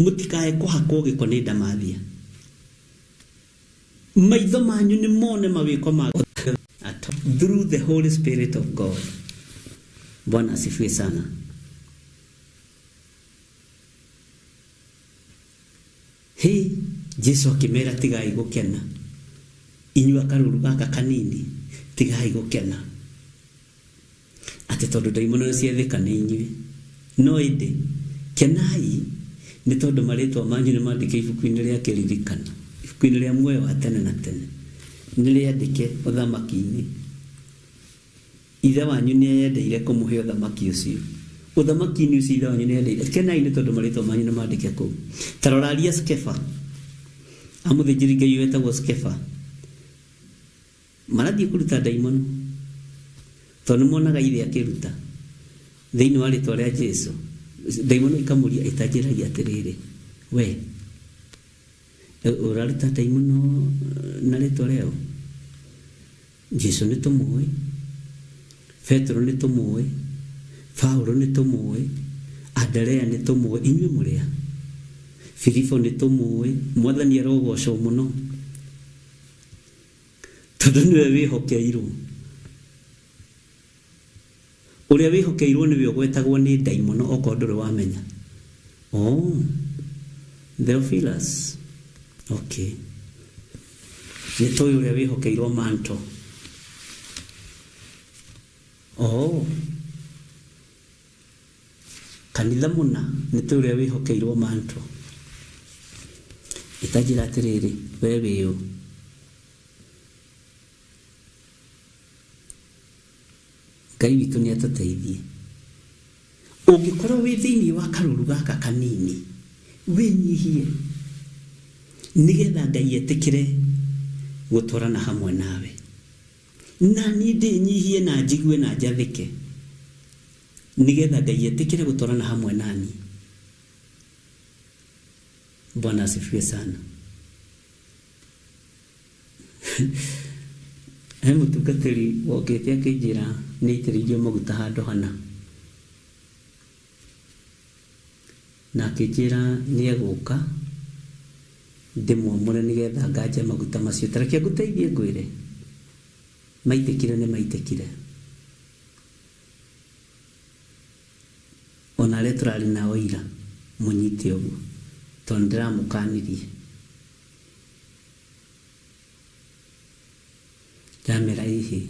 Mũtikae kũhakwo gĩko nĩ ndamathia. Maitho manyu nĩ mone mawĩko ma through the Holy Spirit of God. Bwana asifiwe sana. Hĩ, Jesu akĩmera tigai gũkena. Inyuĩ akarũru gaka kanini, tigai gũkena. Atĩ tondũ ndaimono nĩ ciathĩka nĩ inyuĩ. No ĩndĩ, kenai nĩ tondũ marĩtwa manyu nĩ mandĩke ibuku-inĩ rĩa kĩririkano, ibuku-inĩ rĩa muoyo wa tene na tene. Nĩ rĩandĩke ũthamaki-inĩ. Ithe wanyu nĩ eyendeire kũmũhe ũthamaki ũcio. Ũthamaki-inĩ ũcio ithe wanyu nĩ eyendeire. Kenai nĩ tondũ marĩtwa manyu nĩ mandĩke kũu. Ta roraria Skefa. A mũthĩnjĩri Ngai wetagwo Skefa. Marathiĩ kũruta ndaimono. Tondũ nĩ monaga ithe akĩruta. Thĩinĩ wa rĩtwa rĩa Jesu. Ndaimono ikamũria ĩtanjĩragia atĩrĩrĩ, we ũraruta ndaimono na rĩtwa rĩao? Jesu nĩ tũmũĩ, Petero nĩ tũmũĩ, Paulo nĩ tũmũĩ, Andrea nĩ tũmũĩ, inyuĩ mũrĩ a? Filipo nĩ tũmũĩ, Mwathani arogocwo mũno tondũ nĩwe wĩhokeirwo. Ũrĩa wĩhokeirwo nĩwe ũgwetagwo nĩ ndaimono okorwo ndũrĩ wamenya. Oh, Theophilus. Okay. Nĩ tũĩ ũrĩa wĩhokeirwo manto. Oh. Kanitha mũna nĩ tũĩ ũrĩa wĩhokeirwo manto. Ĩtanjĩra atĩrĩrĩ, we wĩũ? Ngai witũ nĩ atũteithie. Ũngĩkorwo wĩ thĩinĩ wa karũru gaka kanini, wĩnyihie nĩgetha Ngai etĩkĩre gũtwarana hamwe nawe. Na niĩ ndĩnyihie na njigue na njathĩke nĩgetha Ngai etĩkĩre gũtwarana hamwe naniĩ. Bwana asifiwe sana. He mũtungatĩri wokĩte akĩnjĩra nĩ aitĩrĩirio maguta handũ hana. Na akĩnjĩra nĩ egũka ndĩmwamũre nĩgetha nganje maguta macio. Ta reke ngũteithie ngwĩre, maitĩkire nĩ maitĩkire. Ona arĩa tũrarĩ nao ira mũnyite ũguo tondũ nĩ ndĩramũkanirie. Ndamera ĩhĩ.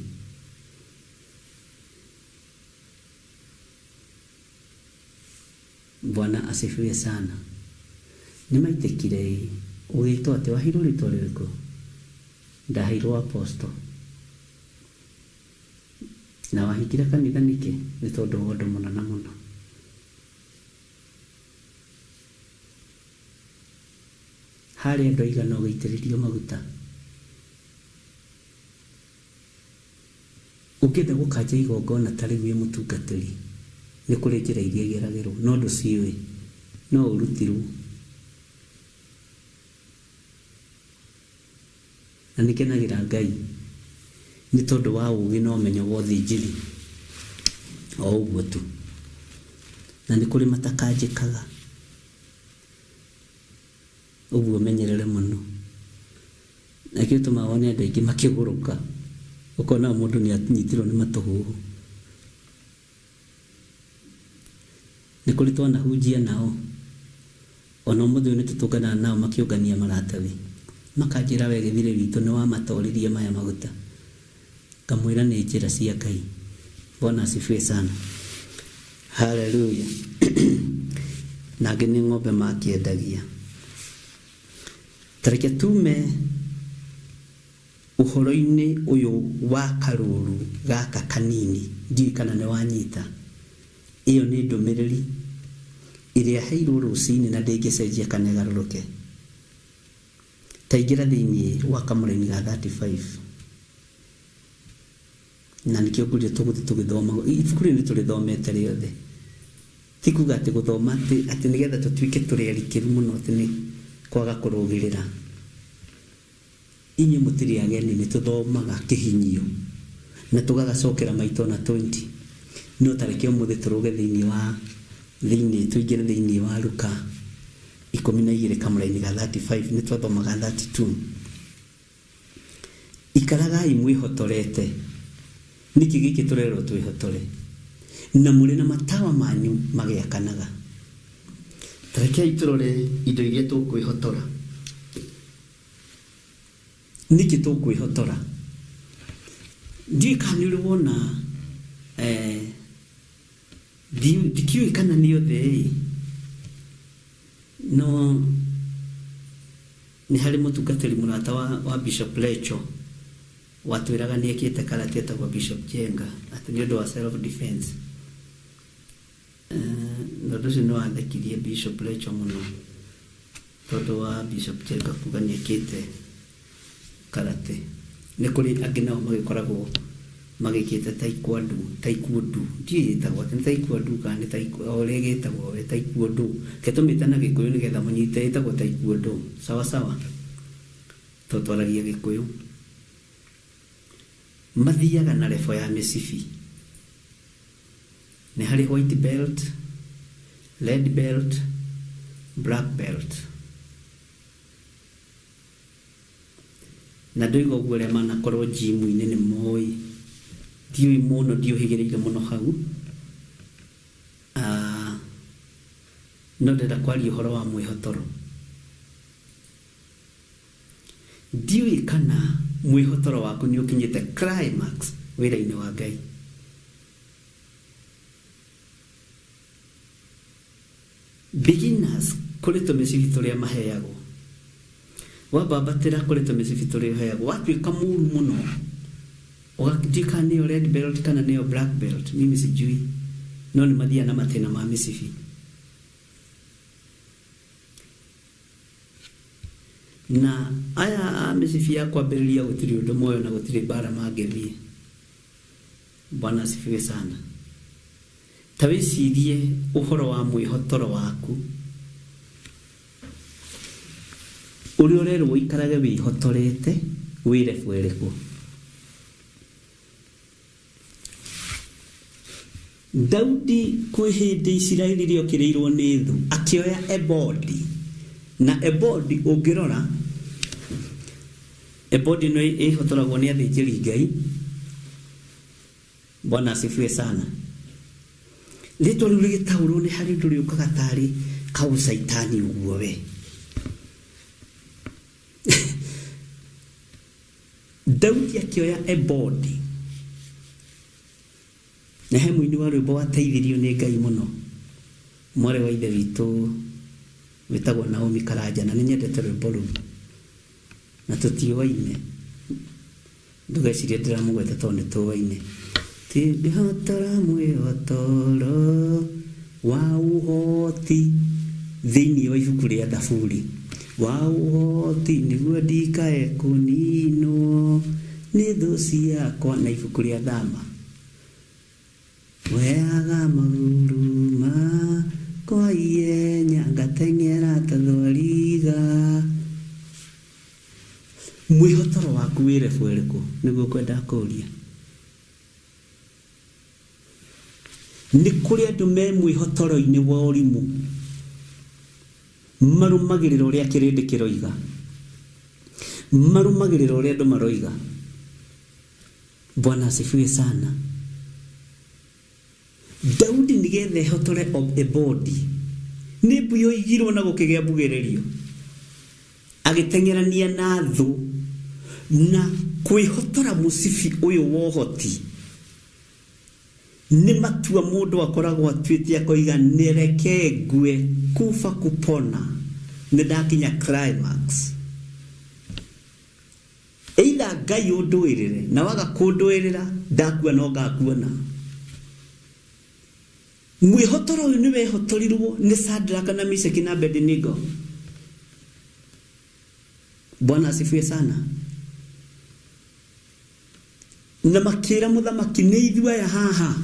Bwana asifiwe sana. Nĩ maitĩkire ĩ. Ũgĩtwo atĩ waheirwo rĩtwa rĩrĩkũ? Ndaheirwo apostle. Na wahingire kanitha nĩkĩ? Nĩ tondũ wa ũndũ mũna na mũna. Harĩ andũ aigana ũgĩitĩrĩrio maguta? Ũngĩenda gũkanja igongona ta rĩu wĩ mũtungatĩri, nĩ kũrĩ njĩra iria igeragĩrwo, no ndũciũĩ. No ũrutirwo. Na nĩngenagĩra Ngai nĩ tondũ wa ũũgĩ na ũmenyo wa ũthĩnjĩri o ũguo tu. Na nĩ kũrĩ matakanjĩkaga. Ũguo ũmenyerere mũno. Na nĩkĩo gĩtũmaga wone andũ aingĩ makĩgũrũka. Ũkona mũndũ nĩ anyitirwo nĩ matũhũhũ. Nĩ kũrĩ twanahunjia nao. Ona ũmũthĩ ũyũ nĩ tũtũnganaga nao makĩũngania maratathi. Makanjĩra we gĩthirĩ witũ nĩ wamatoririe maya maguta. Ngamwĩra nĩ njĩra cia Ngai. Bwana asifiwe sana. Haleluya. Na angĩ nĩ ng'ombe makĩendagia. Ta reke tume ũhoro-inĩ ũyũ wa karũru gaka kanini. Ndiũĩ kana nĩ wanyita. Ĩyo nĩ ndũmĩrĩri ĩrĩa heirwo rũcinĩ na ndĩngĩcenjia kana ĩgarũrũke. Ta ingĩra thĩinĩ wa kamũraini ga 35. Na nĩkĩo ngũria tũgũthiĩ tũgĩthoma ibuku rĩrĩ nĩ tũrĩthomete rĩothe. Ti kuga atĩ gũthoma atĩ atĩ nĩgetha tũtuĩke tũrĩ arikĩru mũno atĩ nĩ kwaga kũrũgĩrĩra. Inyuĩ mũtirĩ ageni nĩ tũthomaga kĩhinyio na tũgagacokera maita ona 20. No ta reke ũmũthĩ tũrũge thĩinĩ wa thĩinĩ tũingĩre thĩinĩ wa Luka 12 kamũraini ga 35 nĩ twathomaga 32. Ikaragai mwĩhotorete. Nĩkĩ gĩkĩ tũrerwo twĩhotore? Na mũrĩ na matawa manyu magĩakanaga. Tarekei tũrore indo iria tũkwĩhotora. Nĩkĩ tũkwĩhotora? Ndiũĩ kana nĩ ũrĩ wona ndikĩũĩ kana nĩ othe ĩ, no nĩ harĩ mũtungatĩri mũrata wa Bishop Lecho watwĩraga nĩ ekĩte karate etagwo Bishop Jenga atĩ nĩ ũndũ wa self defense. Na ũndũ ũcio nĩ wathekirie Bishop Lecho mũno tondũ wa Bishop Jenga kuga nĩ ekĩte karate. Nĩ kũrĩ angĩ nao magĩkoragwo magĩkĩte taekwondo, taekwondo ndiũĩ ĩtagwo atĩ nĩ taekwondo kana nĩ taekwondo, o ũrĩa ĩgĩtagwo we taekwondo. Reke tũmĩte na Gĩkũyũ nĩgetha mũnyite ĩtagwo taekwondo. Sawa sawa, tondũ twaragia Gĩkũyũ. Mathiaga na level ya mĩcibi. Nĩ harĩ white belt, red belt, black belt. Na ndoiga ũguo arĩa manakorwo gym-inĩ nĩ moĩ, ndiũĩ mũno, ndiũhĩgĩrĩire mũno hau. No ndĩrenda kwaria ũhoro wa mwĩhotoro. Ndiũĩ kana mwĩhotoro waku nĩ ũkinyĩte climax wĩra-inĩ wa Ngai. Beginners kũrĩ tũmĩcibi tũrĩa maheagwo. Wambambatĩra kũrĩ tũmĩcibi tũrĩa ũheagwo, watuĩka mũru mũno, ũgatuĩka kana nĩyo red belt kana nĩyo black belt, mimi sijui, no nĩ mathiaga na matĩna ma mĩcibi. Na aya a mĩcibi ya kwambĩrĩria gũtirĩ ũndũ moyo na gũtirĩ mbara mangĩthiĩ. Bwana asifiwe sana. Ta wĩcirie ũhoro wa mwĩhotoro waku ũrĩa ũrerwo ũikarage wĩhotorete wĩ level ĩrĩkũ. Daudi kwĩ hĩndĩ Isiraeli rĩokĩrĩirwo nĩ thũ akĩoya ebodi, na ebodi ũngĩrora ebodi ĩno ĩhotoragwo nĩ athĩnjĩri Ngai. Bwana asifiwe sana. Rĩtwa rĩu rĩgĩtaũrwo nĩ harĩ ũndũ rĩũkaga tarĩ kaũcaitani ũguo we. Daudi akĩoya ebodi, na he mũini wa rwĩmbo wateithirio nĩ Ngai mũno, mwarĩ wa ithe witũ wĩtagwo Naomi Karanja, na nĩ nyendete rwĩmbo rũu na tũtiũaine. Ndũgecirie ndĩramũgweta tondũ nĩ tũaine. Tindĩhotora mwĩhotoro wa ũhoti thĩinĩ wa ibuku rĩa Thaburi, wa ũhoti nĩguo ndikae kũninwo nĩ thũ ciakwa, na ibuku rĩa Thama, weaga magũrũ makwa ihenya ngateng'era ta thwariga. Mwĩhotoro waku wĩ level ĩrĩkũ? Nĩguo ngwendaga kũũria. Nĩ kũrĩ andũ me mwĩhotoro-inĩ wa ũrimũ marũmagĩrĩra ũrĩa kĩrĩndĩ kĩroiga, marũmagĩrĩra ũrĩa andũ maroiga. Bwana asifiwe sana. Daudi nĩgetha ehotore ebodi, nĩ mbu yoigirwo na gũkĩgĩa mbugĩrĩrio, agĩteng'erania na thũ na kwĩhotora mũcibi ũyũ wa ũhoti. Nĩ matua mũndũ akoragwo atuĩte akoiga nĩreke ngue kufa kupona, nĩ ndakinya climax. Either Ngai ũndũĩrĩre na waga kũndũĩrĩra ndakua no ngakuona. Mwĩhotoro ũyũ nĩ wehotorirwo nĩ Shadraka na Meshaki na Abednego. Bwana asifiwe sana. Na makĩra mũthamaki nĩ ithuĩ aya haha,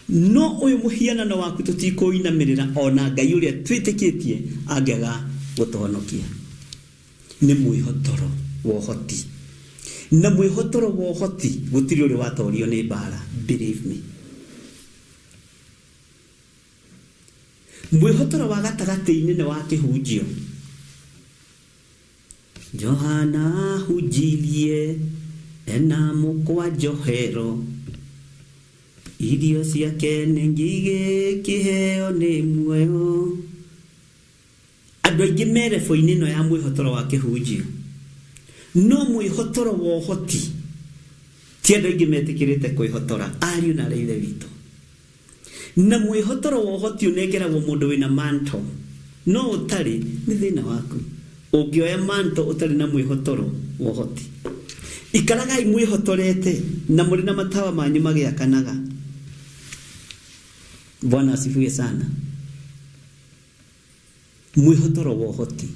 no ũyũ mũhianano waku tũtikũinamĩrĩra ona Ngai ũrĩa twĩtĩkĩtie angĩaga gũtũhonokia. Nĩ mwĩhotoro wa ũhoti, na mwĩhotoro wa ũhoti gũtirĩ ũrĩ watorio nĩ mbara, believe me. Mwĩhotoro wa gatagatĩ-inĩ nĩ wa kĩhunjio. Johana ahunjirie ena mũkwa njohero, irio ciake nĩ ngigĩ kĩheo nĩ muoyo. Andũ aingĩ me rebo-inĩ ĩno ya mwĩhotoro wa kĩhunjio, no mwĩhotoro wa ũhoti ti andũ aingĩ metĩkĩrĩte kwĩhotora, ariũ na arĩa ithe witũ. Na mwĩhotoro wa ũhoti ũnengeragwo mũndũ wĩna manto, no ũtarĩ nĩ thĩna waku. Ũngĩoya manto ũtarĩ na mwĩhotoro wa ũhoti. Ikaragai mwĩhotorete na mũrĩ na matawa manyu magĩakanaga. Bwana asifiwe sana. Mwĩhotoro wa ũhoti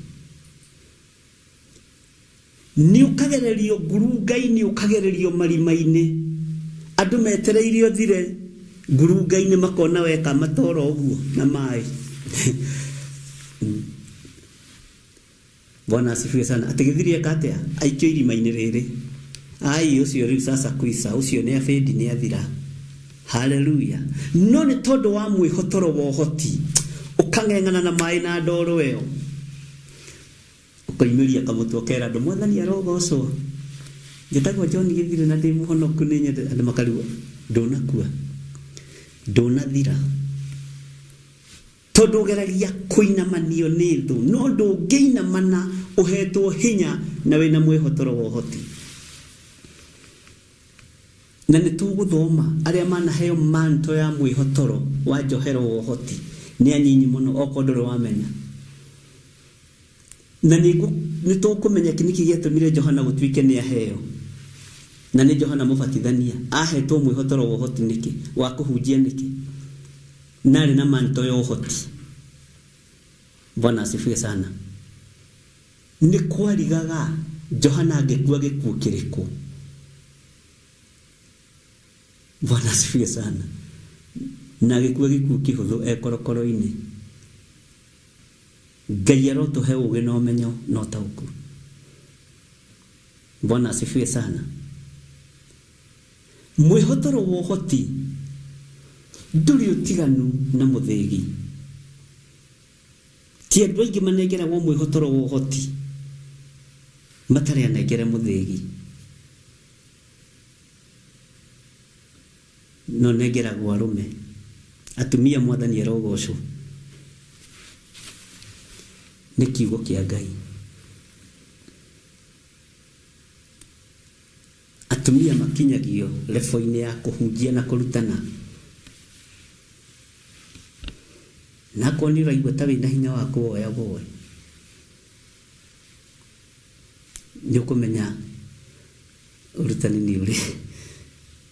nĩ ũkagererio ngurunga-inĩ, ũkagererio marima-inĩ. Andũ metereire ũthire ngurunga-inĩ makona weka matoro ũguo na maĩ. Bwana asifiwe sana. Atĩ gĩthiri eka atĩa? Aikio irima-inĩ rĩrĩ. Ai ũcio rĩu sasa kuisa, ũcio nĩ abĩndi nĩ athira. Haleluya. No nĩ tondũ wa mwĩhotoro wa ũhoti ũkang'eng'ana na maĩ na ndoro ĩyo, ũkoimĩria kamũtwe ũkera andũ mwathani arogocwo, njĩtagwo John Gĩthiri na ndĩ mũhonoku, nĩ nyende. Andũ makarigwo ndũnakua, ndũnathira, tondũ ũgeragia kũinamanio nĩ thũ, no ndũngĩinamana ũhetwo hinya na wĩna mwĩhotoro wa ũhoti. Na nĩ tũgũthoma arĩa manaheo manto ya mwĩhotoro wa njohero wa ũhoti nĩ anyinyi mũno, okorwo ndũrĩ wamenya. Na nĩ tũkũmenya nĩkĩ gĩatũmire Johana gũtuĩke nĩ aheo. Na nĩ Johana Mũbatithania ahetwo mwĩhotoro wa ũhoti nĩkĩ, wa kũhunjia nĩkĩ, na arĩ na manto ya ũhoti. Bwana asifiwe sana. Nĩ kwarigaga Johana angĩkua gĩkuũ kĩrĩkũ. Bwana asifiwe sana. Na agĩkua gĩkuũ kĩhũthũ e korokoro-inĩ. Ngai arotũhe ũũgĩ na ũmenyo na ũtaũku. Bwana asifiwe sana. Mwĩhotoro wa ũhoti ndũrĩ ũtiganu na mũthĩgi. Ti andũ aingĩ manengeragwo mwĩhotoro wa ũhoti matarĩ anengere mũthĩgi. No nengeragwo arũme. Atumia mwathani arogocwo. Nĩ kiugo kĩa Ngai. Atumia makinyagio rebo-inĩ ya kũhunjia na kũrutana. Na akorwo nĩ ũraigua ta wĩna hinya wa kũwoya woe, nĩ ũkũmenya ũrutani nĩ ũrĩ.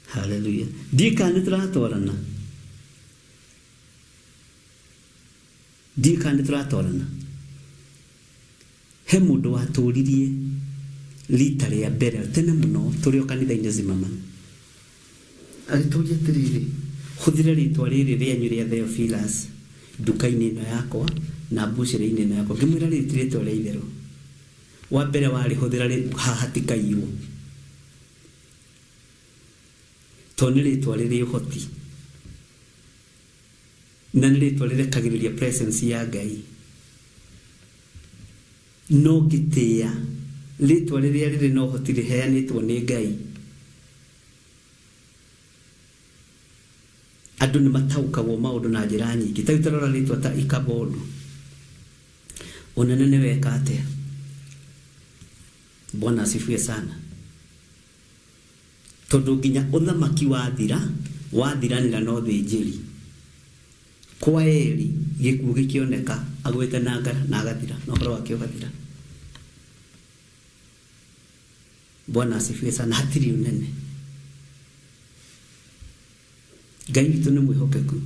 Haleluya. Ndiũĩ kana nĩ tũratwarana. Ndiũĩ kana nĩ tũratwarana. He mũndũ watũririe rita rĩa mbere tene mũno tũrĩ o kanitha-inĩ Zimmerman. Agĩtũria atĩrĩrĩ, hũthĩra rĩtwa rĩrĩ rĩanyu rĩa Theophilus nduka-inĩ ĩno yakwa na mbucĩrĩ-inĩ ĩno yakwa. Ngĩmwĩra rĩrĩ ti rĩtwa rĩa itherũ. Wa mbere warĩhũthĩra haha hatikaiywo, tondũ nĩ rĩtwa rĩrĩ ũhoti na nĩ rĩtwa rĩrekagĩrĩria presence ya Ngai. No ngĩtĩĩa rĩtwa rĩrĩa rĩrĩ na ũhoti rĩheanĩtwo nĩ Ngai, andũ nĩ mataũkagwo maũndũ na njĩra nyingĩ. Ta rĩu ta rora rĩtwa ta Ikabodu, ũnene nĩ weka atĩa? Bwana asifiwe sana. Tondũ nginya ũthamaki wathira, wathiranĩra na ũthĩnjĩri. Kwa Eli gĩkuũ gĩkĩoneka agwĩte na ngara na agathira, na ũhoro wake ũgathira. Bwana asifiwe sana. Hatirĩ ũnene. Ngai witũ nĩ mwĩhokeku.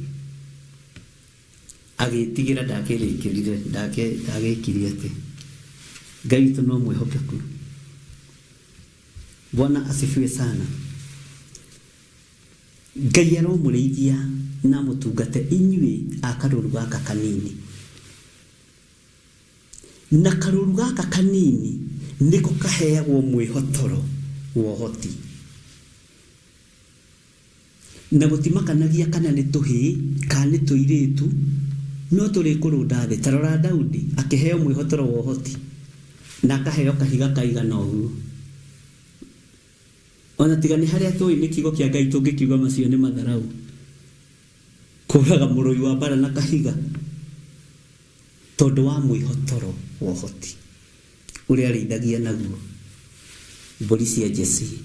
Agĩtigĩra ndakĩrĩkĩrire, ndagĩkirie atĩ Ngai witũ no mwĩhokeku. Bwana asifiwe sana. Ngai aromũrĩithia na mũtungate inyuĩ a karũru gaka kanini. Na karũru gaka kanini nĩko kaheagwo mwĩhotoro wa ũhoti. Na gũtimakanagia kana nĩ tũhĩĩ kana nĩ tũirĩtu, No tũrĩkũrũnda thĩ. Ta rora Daudi akĩheo mwĩhotoro wa ũhoti na akaheo kahiga kaigana ũguo. Ona tiga nĩ harĩa tũĩ nĩ kiugo kĩa Ngai tũngĩkiuga macio nĩ matharau. Kũraga mũrũi wa mbara na kahiga tondũ wa mwĩhotoro wa ũhoti ũrĩa arĩithagia naguo mbũri cia Jesii.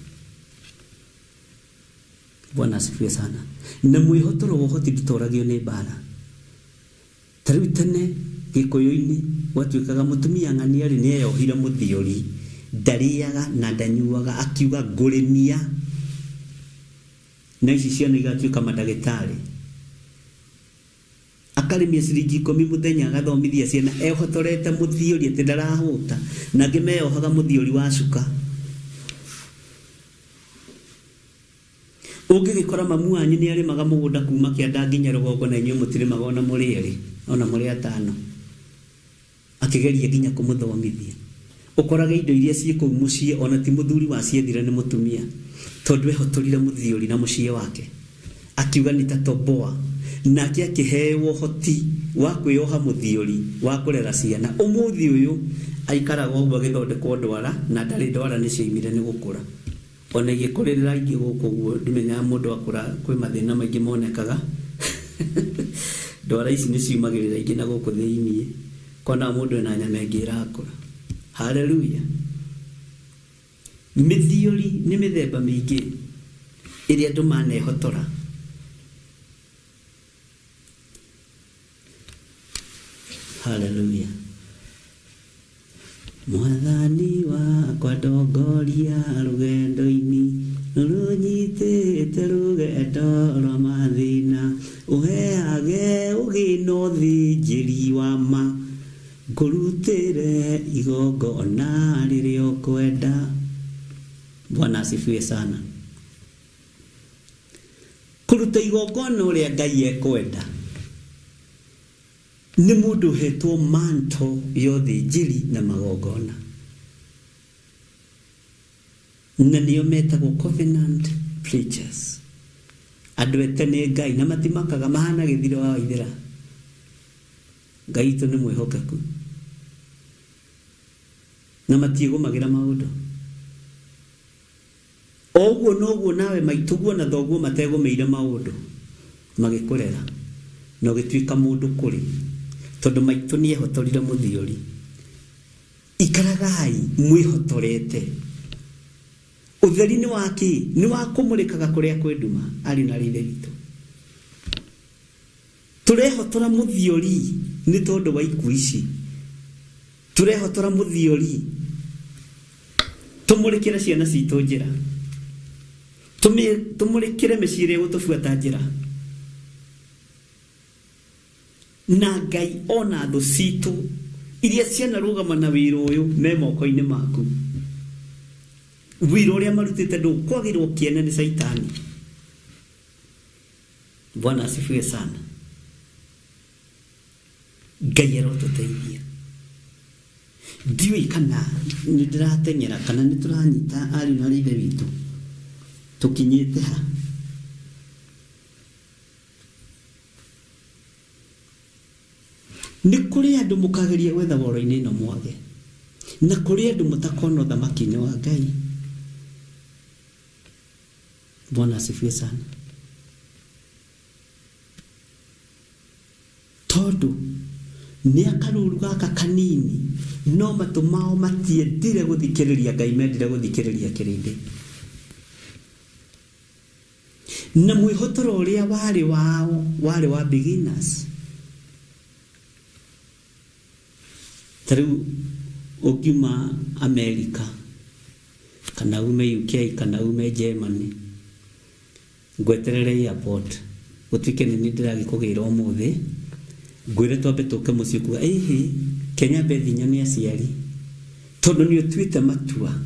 Bwana asifiwe sana. Na mwĩhotoro wa ũhoti ndũtoragio nĩ mbara. Ta rĩu tene Gĩkũyũ-inĩ gwatuĩkaga mũtumia ng'ania rĩ nĩeyohire mũthiori, ndarĩaga na ndanyuaga, akiuga ngũrĩmia na ici ciana igatuĩka mandagĩtarĩ. Akarĩmia ciringi 10 mũthenya agathomithia ciana ehotorete mũthiori atĩ ndarahũta, na angĩ meyohaga mũthiori wa cuka. Ũngĩgĩkora mamu wanyu nĩ arĩmaga mũgũnda kuma kĩanda nginya rũgongo na inyuĩ mũtirĩmaga ona mũrĩ erĩ ona mũrĩ atano, akĩgeria nginya kũmũthomithia. Ũkorage indo iria ciĩ kũu mũciĩ ona ti mũthuri waciethire nĩ mũtumia, tondũ ehotorire mũthiori na mũciĩ wake akiuga nĩ ta toboa, nake akĩheo ũhoti wa kwĩyoha mũthiori wa kũrera ciana. Ũmũthĩ ũyũ aikaraga ũguo agĩthondekwo ndwara na ndarĩ ndwara nĩcioimire nĩ gũkũra. Ona igĩkũrĩrĩra ingĩ gũkũ ũguo ndimenyaga mũndũ akũra kwĩ mathĩna maingĩ monekaga. Ndwara ici nĩciumagĩrĩra ingĩ na gũkũ thĩiniĩ, kona mũndũ ena nyama ĩngĩ ĩrakũra. Haleluya. Mĩthiori nĩ mĩthemba mĩingĩ ĩrĩa andũ manehotora. Haleluya. Mwathani wakwa ndongoria rũgendo-inĩ rũnyitĩte rũgendo rwa mathĩna, ũheage ũgĩ na ũthĩnjĩri wa ma, ngũrutĩre igongona rĩrĩa ũkwenda. Bwana asifiwe sana. Kũruta igongona ũrĩa Ngai ekwenda nĩ mũndũ ũhetwo manto ya ũthĩnjĩri na magongona, na nĩo metagwo covenant preachers. Andũ ete nĩ Ngai na matimakaga, mahana gĩthiro wa Waithĩra. Ngai witũ nĩ mwĩhokeku na matiĩgũmagĩra maũndũ. O ũguo noguo nawe maitũguo na thoguo mategũmĩire maũndũ magĩkũrera na ũgĩtuĩka mũndũ kũrĩ, tondũ maitũ nĩehotorire mũthiori. Ikaragai mwĩhotorete. Ũtheri nĩ wa kĩ? Nĩ wa kũmũrĩkaga kũrĩa kwĩ nduma, arĩ na rĩithe witũ. Tũrehotora mũthiori nĩ tondũ wa ikuũ ici. Tũrehotora mũthiori tũmũrĩkĩre ciana citũ njĩra, tũmũrĩkĩre mĩciĩ ĩrĩa ĩgũtũbuata njĩra. Na Ngai ona thũ citũ iria cianarũgama na wĩra ũyũ me moko-inĩ maku. Wĩra ũrĩa marutĩte ndũkwagĩrwo kĩene nĩ Caitani. Bwana asifiwe sana. Ngai arotũteithia. Ndiũĩ kana nĩ ndĩrateng'era kana nĩ tũranyita ariũ na ithe witũ tũkinyĩte ha. Nĩ kũrĩ andũ mũkageria gwetha woro-inĩ ĩno mwage, na kũrĩ andũ mũtakona ũthamaki-inĩ wa Ngai. Bwana asifiwe sana. Tondũ nĩ akaruru gaka kanini no matũ mao matiendire gũthikĩrĩria Ngai, mendire gũthikĩrĩria kĩrĩndĩ. Na mwĩhotoro ũrĩa warĩ wao warĩ wa beginners. Ta rĩu ũngiuma America kana ume UK kana ume Germany, ngweterere airport gũtuĩke nĩ niĩ ndĩragĩkũgĩra ũmũthĩ, ngwĩre twambe tũke mũciĩ kuga ĩhĩ Kenya mbethi nyone aciari, tondũ nĩ ũtuĩte matua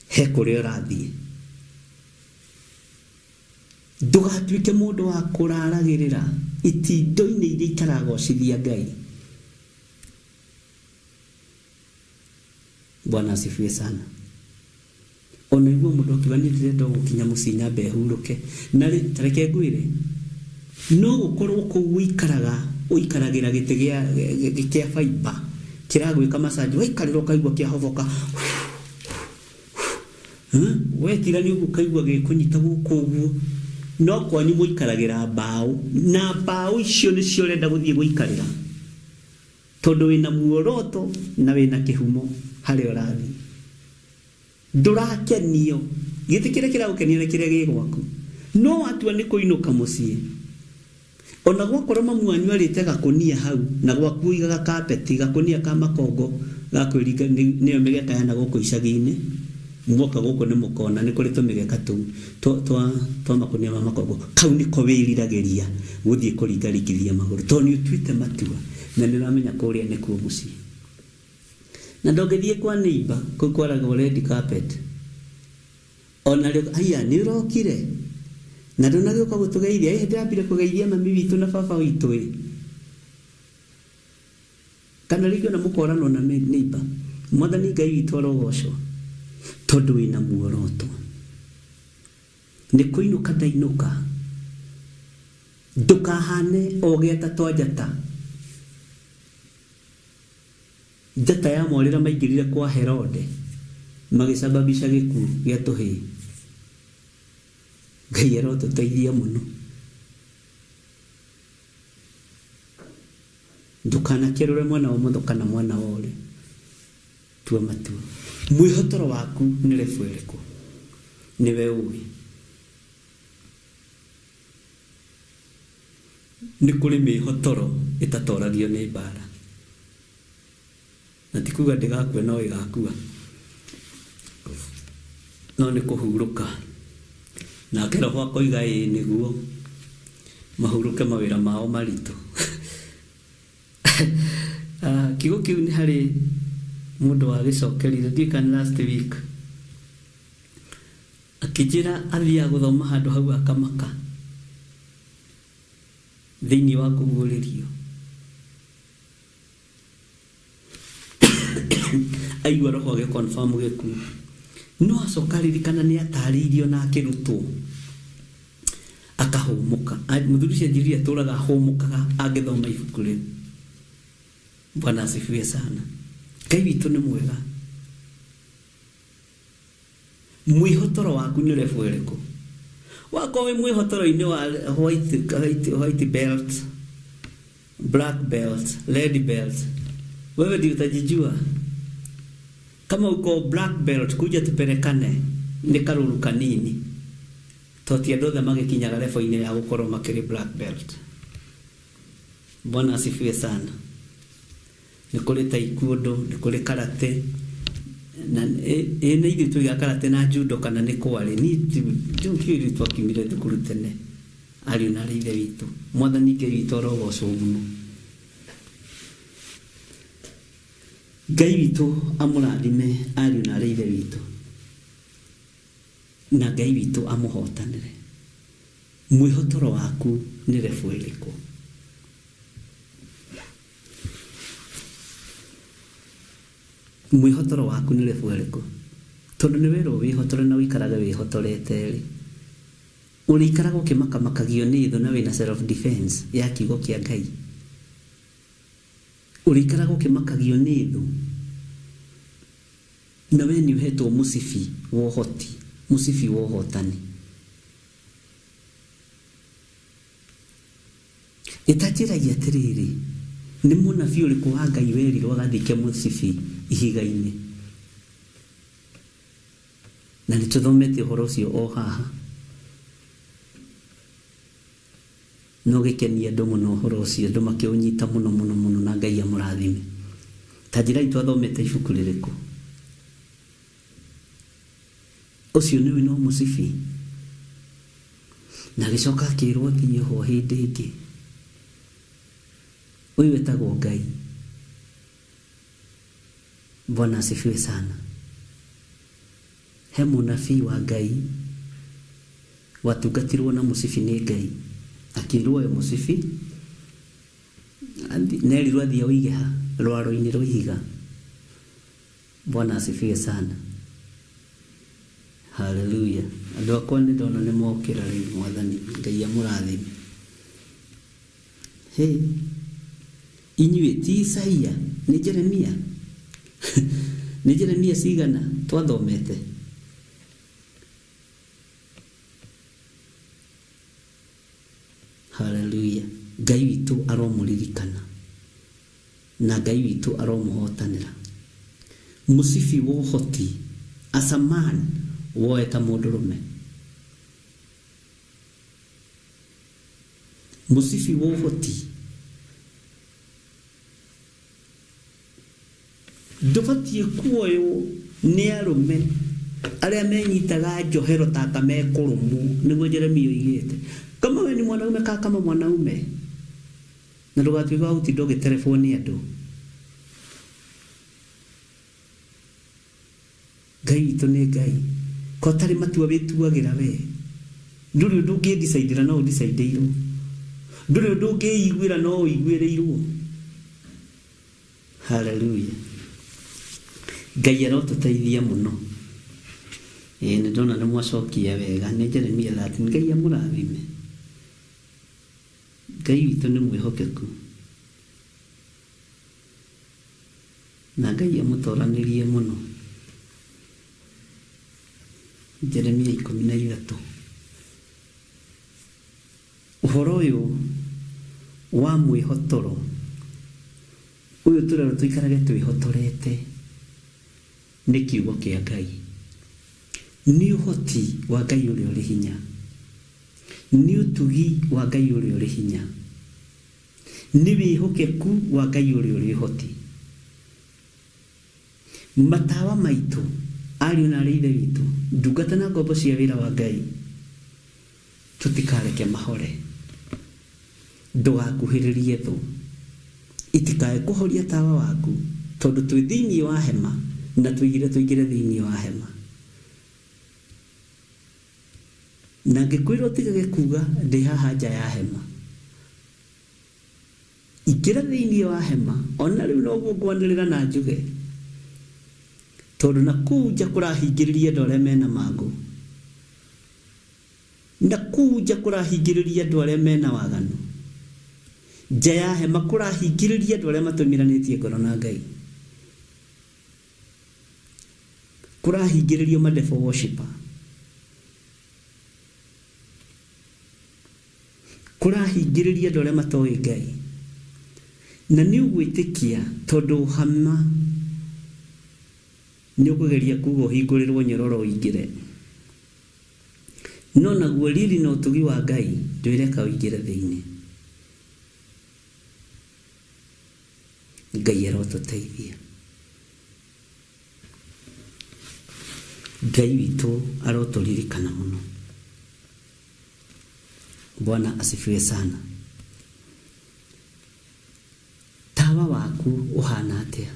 he kũrĩa ũrathiĩ. Ndũgatuĩke mũndũ wa kũraragĩrĩra itindo-inĩ iria itaragocithia Ngai. Bwana asifiwe sana. Ona iguo mũndũ akiuga nĩ ndĩrenda gũkinya mũciĩ nyambe hurũke, na rĩ tareke ngwĩre, No gũkorwo kũu ũikaraga ũikaragĩra gĩtĩ gĩa fiber kĩragwĩka massage, waikarĩra ũkaigua kĩahoboka, wetirania ũguo ũkaigua gĩkũnyita gũkũ ũguo. No kwanyu mũikaragĩra mbaũ, na mbaũ icio nĩcio ũrenda gũthiĩ gũikarĩra, tondũ wĩna muoroto na wĩna kĩhumo harĩa ũrathiĩ. Ndũrakenio, gĩtĩ kĩrĩa kĩragũkenia nĩ kĩrĩa gĩ gwaku. No watua nĩ kũinũka mũciĩ, ona gwakorwo mamu wanyu arĩte gakũnia hau, na gwaku ũigaga kapeti, gakũnia ka makongo ga kwĩringa, nĩyo mĩgeka ya na gũkũ icagi-inĩ. Mwoka gũkũ nĩ mũkona nĩ kũrĩ tũmĩgeka tũu twa makũnia ma makongo. Kau nĩko wĩriragĩria gũthiĩ kũringaringithia magũrũ, tondũ nĩ ũtuĩte matua na nĩ ũramenya kũrĩa nĩkuo mũciĩ. Na ndũngĩthiĩ kwa neighbor kũu kwaragwo red carpet, ona rĩo aya nĩ ũrokire na ndũnagĩũka gũtũgeithia, ĩ ndĩrambire kũgeithia mami witũ na baba witũ ĩ. Kana rĩngĩ ona mũkoranwo na neighbor. Mwathani Ngai witũ arogocwo, tondũ wĩna muoroto. Nĩ kũinũka ndainũka, ndũkahane o gĩata twa njata. Njata ya morĩra maingĩrire kwa Herode, magĩcababisha gĩkuũ gĩa tũhĩĩ. Ngai arotũteithia mũno. Ndũkanakĩrũre mwena wa ũmotho kana mwena wa ũrĩo, tua matua. Mwĩhotoro waku nĩ rebu ĩrĩkũ? Nĩwe ũĩ. Nĩ kũrĩ mĩhotoro ĩtatoragio nĩ mbara, na ti kuga ndĩgakua, no ĩgakua, no nĩ kũhurũka. Nake roho akoiga ĩĩ nĩguo mahurũke mawĩra mao maritũ. Kiugo kĩu nĩ harĩ mũndũ wagĩcokerire, ndiũĩ kana last week, akĩnjĩra athiaga gũthoma handũ hau akamaka thĩinĩ wa kũguũrĩrio. Aigua roho agĩ confirm gĩkuũ, no acoka aririkana nĩ atarĩirio na akĩrutwo, akahũmũka. Mũthuri ũcio anjĩrire atũraga ahũmũkaga angĩthoma ibuku rĩu. Bwana asifiwe sana. Ngai witũ nĩ mwega. Mwĩhotoro waku nĩ rebu ĩrĩkũ? Wakorwo wĩ mwĩhotoro-inĩ wa white belt, black belt, red belt, wewe ndio utajijua. Kama uko black belt, kuja tupelekane, nĩ karũru kanini, tondũ ti andũ othe magĩkinyaga level-inĩ ya gũkorwo makĩrĩ black belt. Bwana asifiwe sana. Nĩ kũrĩ taekwondo, nĩ kũrĩ karate, na ĩ nĩ ithuĩ tũigaga karate na judo kana nĩ kwarĩ. Niĩ ndiũĩ ithuĩ twakiumire thukuru tene, ariũ na arĩ ithe witũ. Mwathani Ngai witũ arogocwo mũno. Ngai witũ amũrathime ariũ na arĩ ithe witũ, na Ngai witũ amũhotanĩre. Mwĩhotoro waku nĩ rebu ĩrĩkũ? Mwĩhotoro waku nĩ rebu ĩrĩkũ? Tondũ nĩ werwo wĩhotore na ũikarage wĩhotorete rĩ, ũrĩikaraga ũkĩmakamakagio nĩ thũ na wĩna self defense ya kiugo kĩa Ngai. Ũrĩikaraga ũkĩmakagio nĩ thũ na we nĩ ũhetwo mũcibi wa ũhoti, mũcibi wa ũhotani. Ĩtanjĩragia atĩrĩrĩ, nĩ mũnabii ũrĩkũ wa Ngai werirwo agathike mũcibi ihiga-inĩ? Na nĩ tũthomete ũhoro ũcio o haha. No gĩkenie andũ mũno ũhoro ũcio, andũ makĩũnyita mũno mũno mũno, na Ngai amũrathime. Ta njĩra twathomete ibuku rĩrĩkũ? Ũcio nĩwe no mũcibi. Na agĩcoka akĩrwo athiĩ ho hĩndĩ ĩngĩ. Ũyũ wetagwo Ngai. Bwana asifiwe sana. He mũnabii wa Ngai watungatirwo na mũcibi nĩ Ngai, akĩrwo oe mũcibi nerirwo athiĩ aũige ha rwaro-inĩ rwa ihiga. Bwana asifiwe sana. Haleluya. Andũ akwa nĩ ndona nĩ mokĩra rĩu. Mwathani Ngai amũrathime. Hey, inyuĩ ti Isaia nĩ Jeremia. Nĩ Jeremia cigana twathomete? Haleluya. Ngai witũ aromũririkana na Ngai witũ aromũhotanĩra. Mũcibi wa ũhoti as a man woe ta mũndũrũme. Mũcibi wa ũhoti ndũbatiĩ kuoywo nĩ arũme arĩa menyitaga njohero ta mekũrũmwo, nĩguo Jeremia oigĩte. Kama we ni mwanaume kaa kama mwanaume, na ndũgatuĩke wa gũtinda ũgĩterebwo nĩ andũ. Ngai witũ nĩ Ngai. Ko tarĩ matua wĩtuagĩra we, ndũrĩ ũndũ ũngĩndicaidĩra no ũndicaidĩirwo, ndũrĩ ũndũ ũngĩiguĩra no ũiguĩrĩirwo. Haleluya. Ngai arotũteithia mũno. Ĩĩ nĩ ndona nĩ mwacokia wega. Nĩ Jeremia 13. Ngai amũrathime. Ngai witũ nĩ mwĩhokeku na Ngai amũtoranĩrie mũno. Jeremia 13. Ũhoro ũyũ wa mwĩhotoro ũyũ tũrerwo tũikarage twĩhotorete nĩ kiugo kĩa Ngai. Nĩ ũhoti wa Ngai ũrĩa ũrĩ hinya, nĩ ũtugi wa Ngai ũrĩa ũrĩ hinya, nĩ wĩhokeku wa Ngai ũrĩa ũrĩ ũhoti. Matawa maitũ, ariũ na arĩ ithe witũ, ndungata na ngombo cia wĩra wa Ngai, tũtikareke mahore. Ndũgakuhĩrĩrie thũ, itikae kũhoria tawa waku, tondũ twĩ thĩinĩ wa hema na tũigire tũingĩre thĩinĩ wa hema. Na ngĩkwĩra ũtigage kuga ndĩ haha nja ya hema, ingĩra thĩinĩ wa hema. Ona rĩu noguo ngwanĩrĩra na njuge, tondũ na kũu nja kũrahingĩrĩria andũ arĩa mena mangũ, na kũu nja kũrahingĩrĩria andũ arĩa mena waganu, nja ya hema kũrahingĩrĩria andũ arĩa matũmiranĩtie ngoro na Ngai, kũrahingĩrĩrio ma devil worshipper, kũrahingĩrĩria andũ arĩa matoĩ Ngai. Na nĩ ũgwĩtĩkia tondũ hama nĩ ũkũgeria kuga ũhingũrĩrwo nyororo ũingĩre, no naguo riri na ũtugi wa Ngai ndwĩreka ũingĩre thĩinĩ. Ngai arotũteithia. Ngai witũ arotũririkana mũno. Bwana asifiwe sana. Tawa waku ũhana atĩa?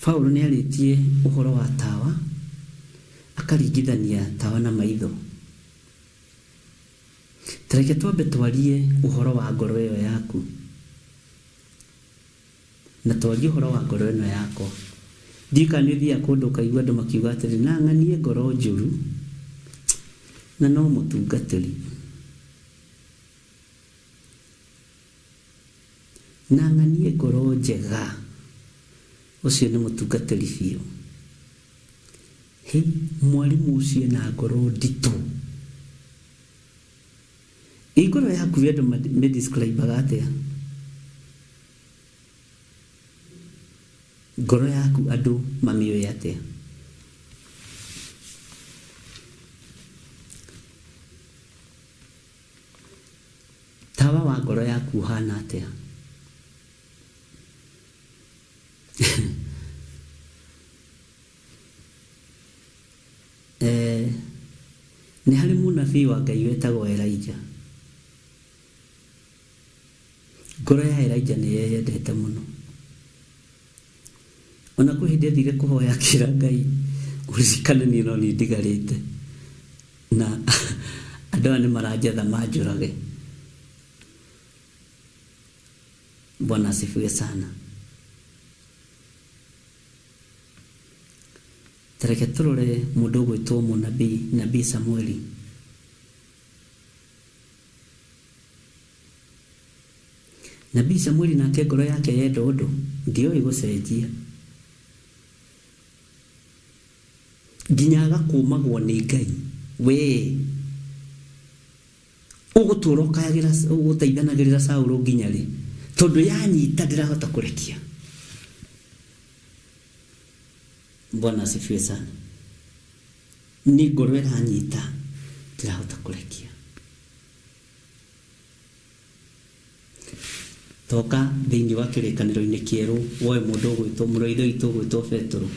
Paulo nĩ arĩtie ũhoro wa tawa, akaringithania tawa na maitho. Tareke twambe twarie ũhoro wa ngoro ĩyo yaku, na twarie ũhoro wa ngoro ĩno yakwa. Ndiũĩ kana nĩ ũthiaga kũndũ ũkaigua andũ makiuga atĩrĩ, na ng'anie ngoro njũru na no mũtungatĩri, na ng'anie ngoro njega, ũcio nĩ mũtungatĩri biũ. Hĩ, mwarimũ ũcio ena ngoro nditũ. Ĩ ngoro yaku andũ mĩdescribaga atĩa? Ngoro yaku andũ mamĩũĩ atĩa? Tawa wa ngoro yaku ũhana atĩa? Nĩ harĩ mũnabii wa Ngai wetagwo Elijah. Ngoro ya Elijah nĩ yeyendete mũno. Ona kwĩ hĩndĩ athire kũhoya akĩra Ngai, ũririkane niĩ no niĩ ndigarĩte na andũ aya nĩ maranjetha manjũrage. Bwana asifiwe sana. Tareke tũrore mũndũ ũgwĩtwo mũnabii, Nabii Samueli. Nabii Samueli nake ngoro yake yenda ũndũ ndĩoĩ gũcenjia nginya agakũmagwo nĩ Ngai we ũgũtũra ũkayagĩra ũgũteithanagĩrĩra Saũlũ nginya rĩ tondũ yanyita ndĩrahota kũrekia. Bwana asifiwe sana. Nĩ ngoro ĩranyita ndĩrahota kũrekia. Toka thĩinĩ wa kĩrĩkanĩro-inĩ kĩerũ woe mũndũ ũgwĩtwo mũrũ wa ithe witũ ũgwĩtwo Petero.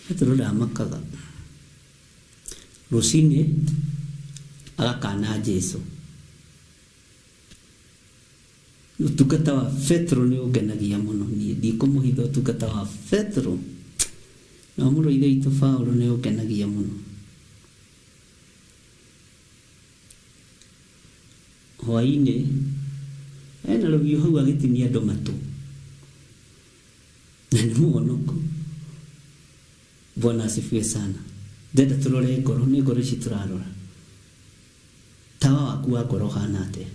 Petero ndamakaga. Rũcinĩ agakana Jesu. Ũtungata wa Petero nĩ ũngenagia mũno niĩ ndikũmũhitha ũtungata wa Petero na mũrũ wa ithe witũ Paulo nĩ ũngenagia mũno. Hwaĩ-inĩ ena rũhiũ hau agĩtinia andũ matũ na nĩ mũhonoku. Bwana asifiwe sana. Ndenda tũrore ngoro, nĩ ngoro ici tũrarora. Tawa waku wa ngoro ũhana atĩa?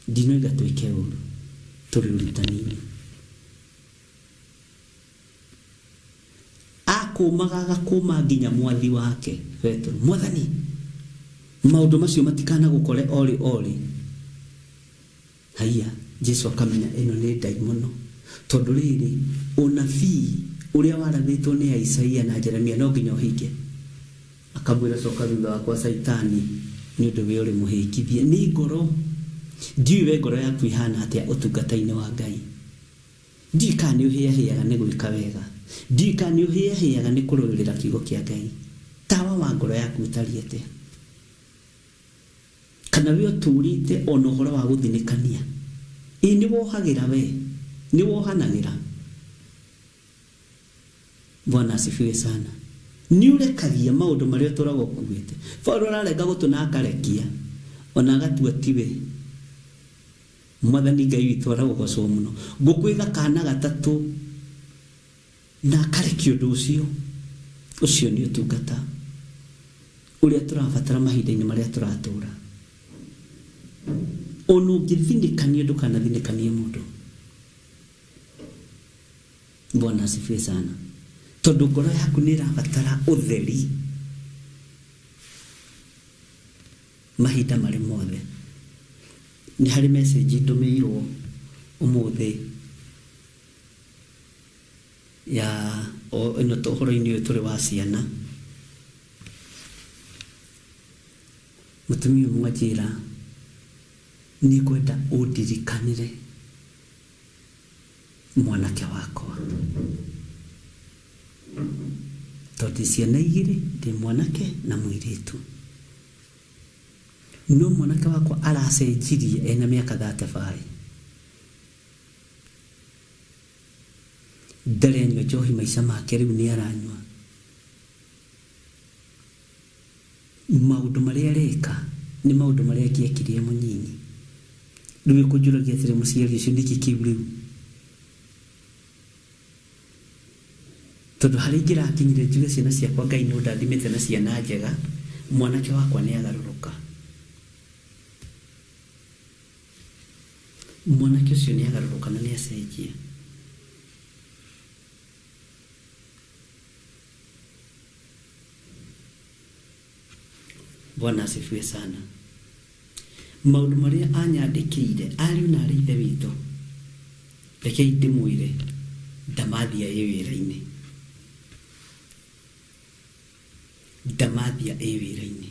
Ndinoiga twĩke ũru, tũrĩ ũrutani-inĩ. Akũmaga agakũma nginya mwathi wake Petero. Mwathani, maũndũ macio matikanagũkore orĩ orĩ. Haiya, Jesu akamenya ĩno nĩ ndaimono. Tondũ rĩrĩ, ũnabii ũrĩa warathĩtwo nĩ Isaia na Jeremia no nginya ũhinge. Akamwĩra coka thutha wakwa Saitani nĩ ũndũ we ũrĩ mũhĩngithie. Nĩ ngoro. Ndiũĩ we ngoro yaku ihana atĩa ũtungata-inĩ wa Ngai. Ndiũĩ kana nĩ ũhĩahĩaga nĩ gwĩka wega. Ndiũĩ kana nĩ ũhĩahĩaga nĩ kũrũĩrĩra kiugo kĩa Ngai. Tawa wa ngoro yaku ũtariĩ atĩa? Kana we ũtũrĩte ona ũhoro wa gũthinĩkania? Ĩ nĩ wohagĩra we? Nĩ wohanagĩra? Bwana asifiwe sana. Nĩ ũrekagia maũndũ marĩa ũtũraga ũkuĩte. Paulo ararenga gũtũ na akarekia ona agatua tiwe. Mwathani Ngai witũ aragũgocwo mũno. Ngũkwĩga kana gatatũ na akarekia ũndũ ũcio. Ũcio nĩ ũtungata ũrĩa tũrabatara mahinda-inĩ marĩa tũratũra. Ona ũngĩthinĩkania ndũkanathinĩkanie mũndũ. Bwana asifiwe sana. Tondũ ngoro yaku nĩ ĩrabatara ũtheri mahinda marĩ mothe. Nĩ harĩ message ndũmĩirwo ũmũthĩ ya ĩno ũhoro-inĩ ũyũ tũrĩ wa ciana. Mũtumia ũmwe anjĩra nĩ ngwenda ũndirikanĩre mwanake wakwa tondũ ciana igĩrĩ ndĩ mwanake na mũirĩtu. No mwanake wakwa aracenjirie ena mĩaka 35. Ndarĩ anyua njohi maica make rĩu nĩ aranyua. Maũndũ marĩa areka nĩ maũndũ marĩa angĩekirie mũnyinyi. Rĩu ĩkũnjũragia atĩrĩ mũciari ũcio nĩkĩ kĩu rĩu? Tondũ harĩa ingĩrakinyire njuge ciana ciakwa Ngai nĩ ũndathimĩte na ciana njega, mwanake wakwa nĩ agarũrũka. Mwanake ũcio nĩ agarũrũka na nĩ acenjia. Bwana asifiwe sana. Maũndũ marĩa anyandĩkĩire ariũ na arĩ ithe witũ, rekei ndĩmwĩre ndamathia ĩ wĩra-inĩ. Ndamathia ĩ wĩra-inĩ.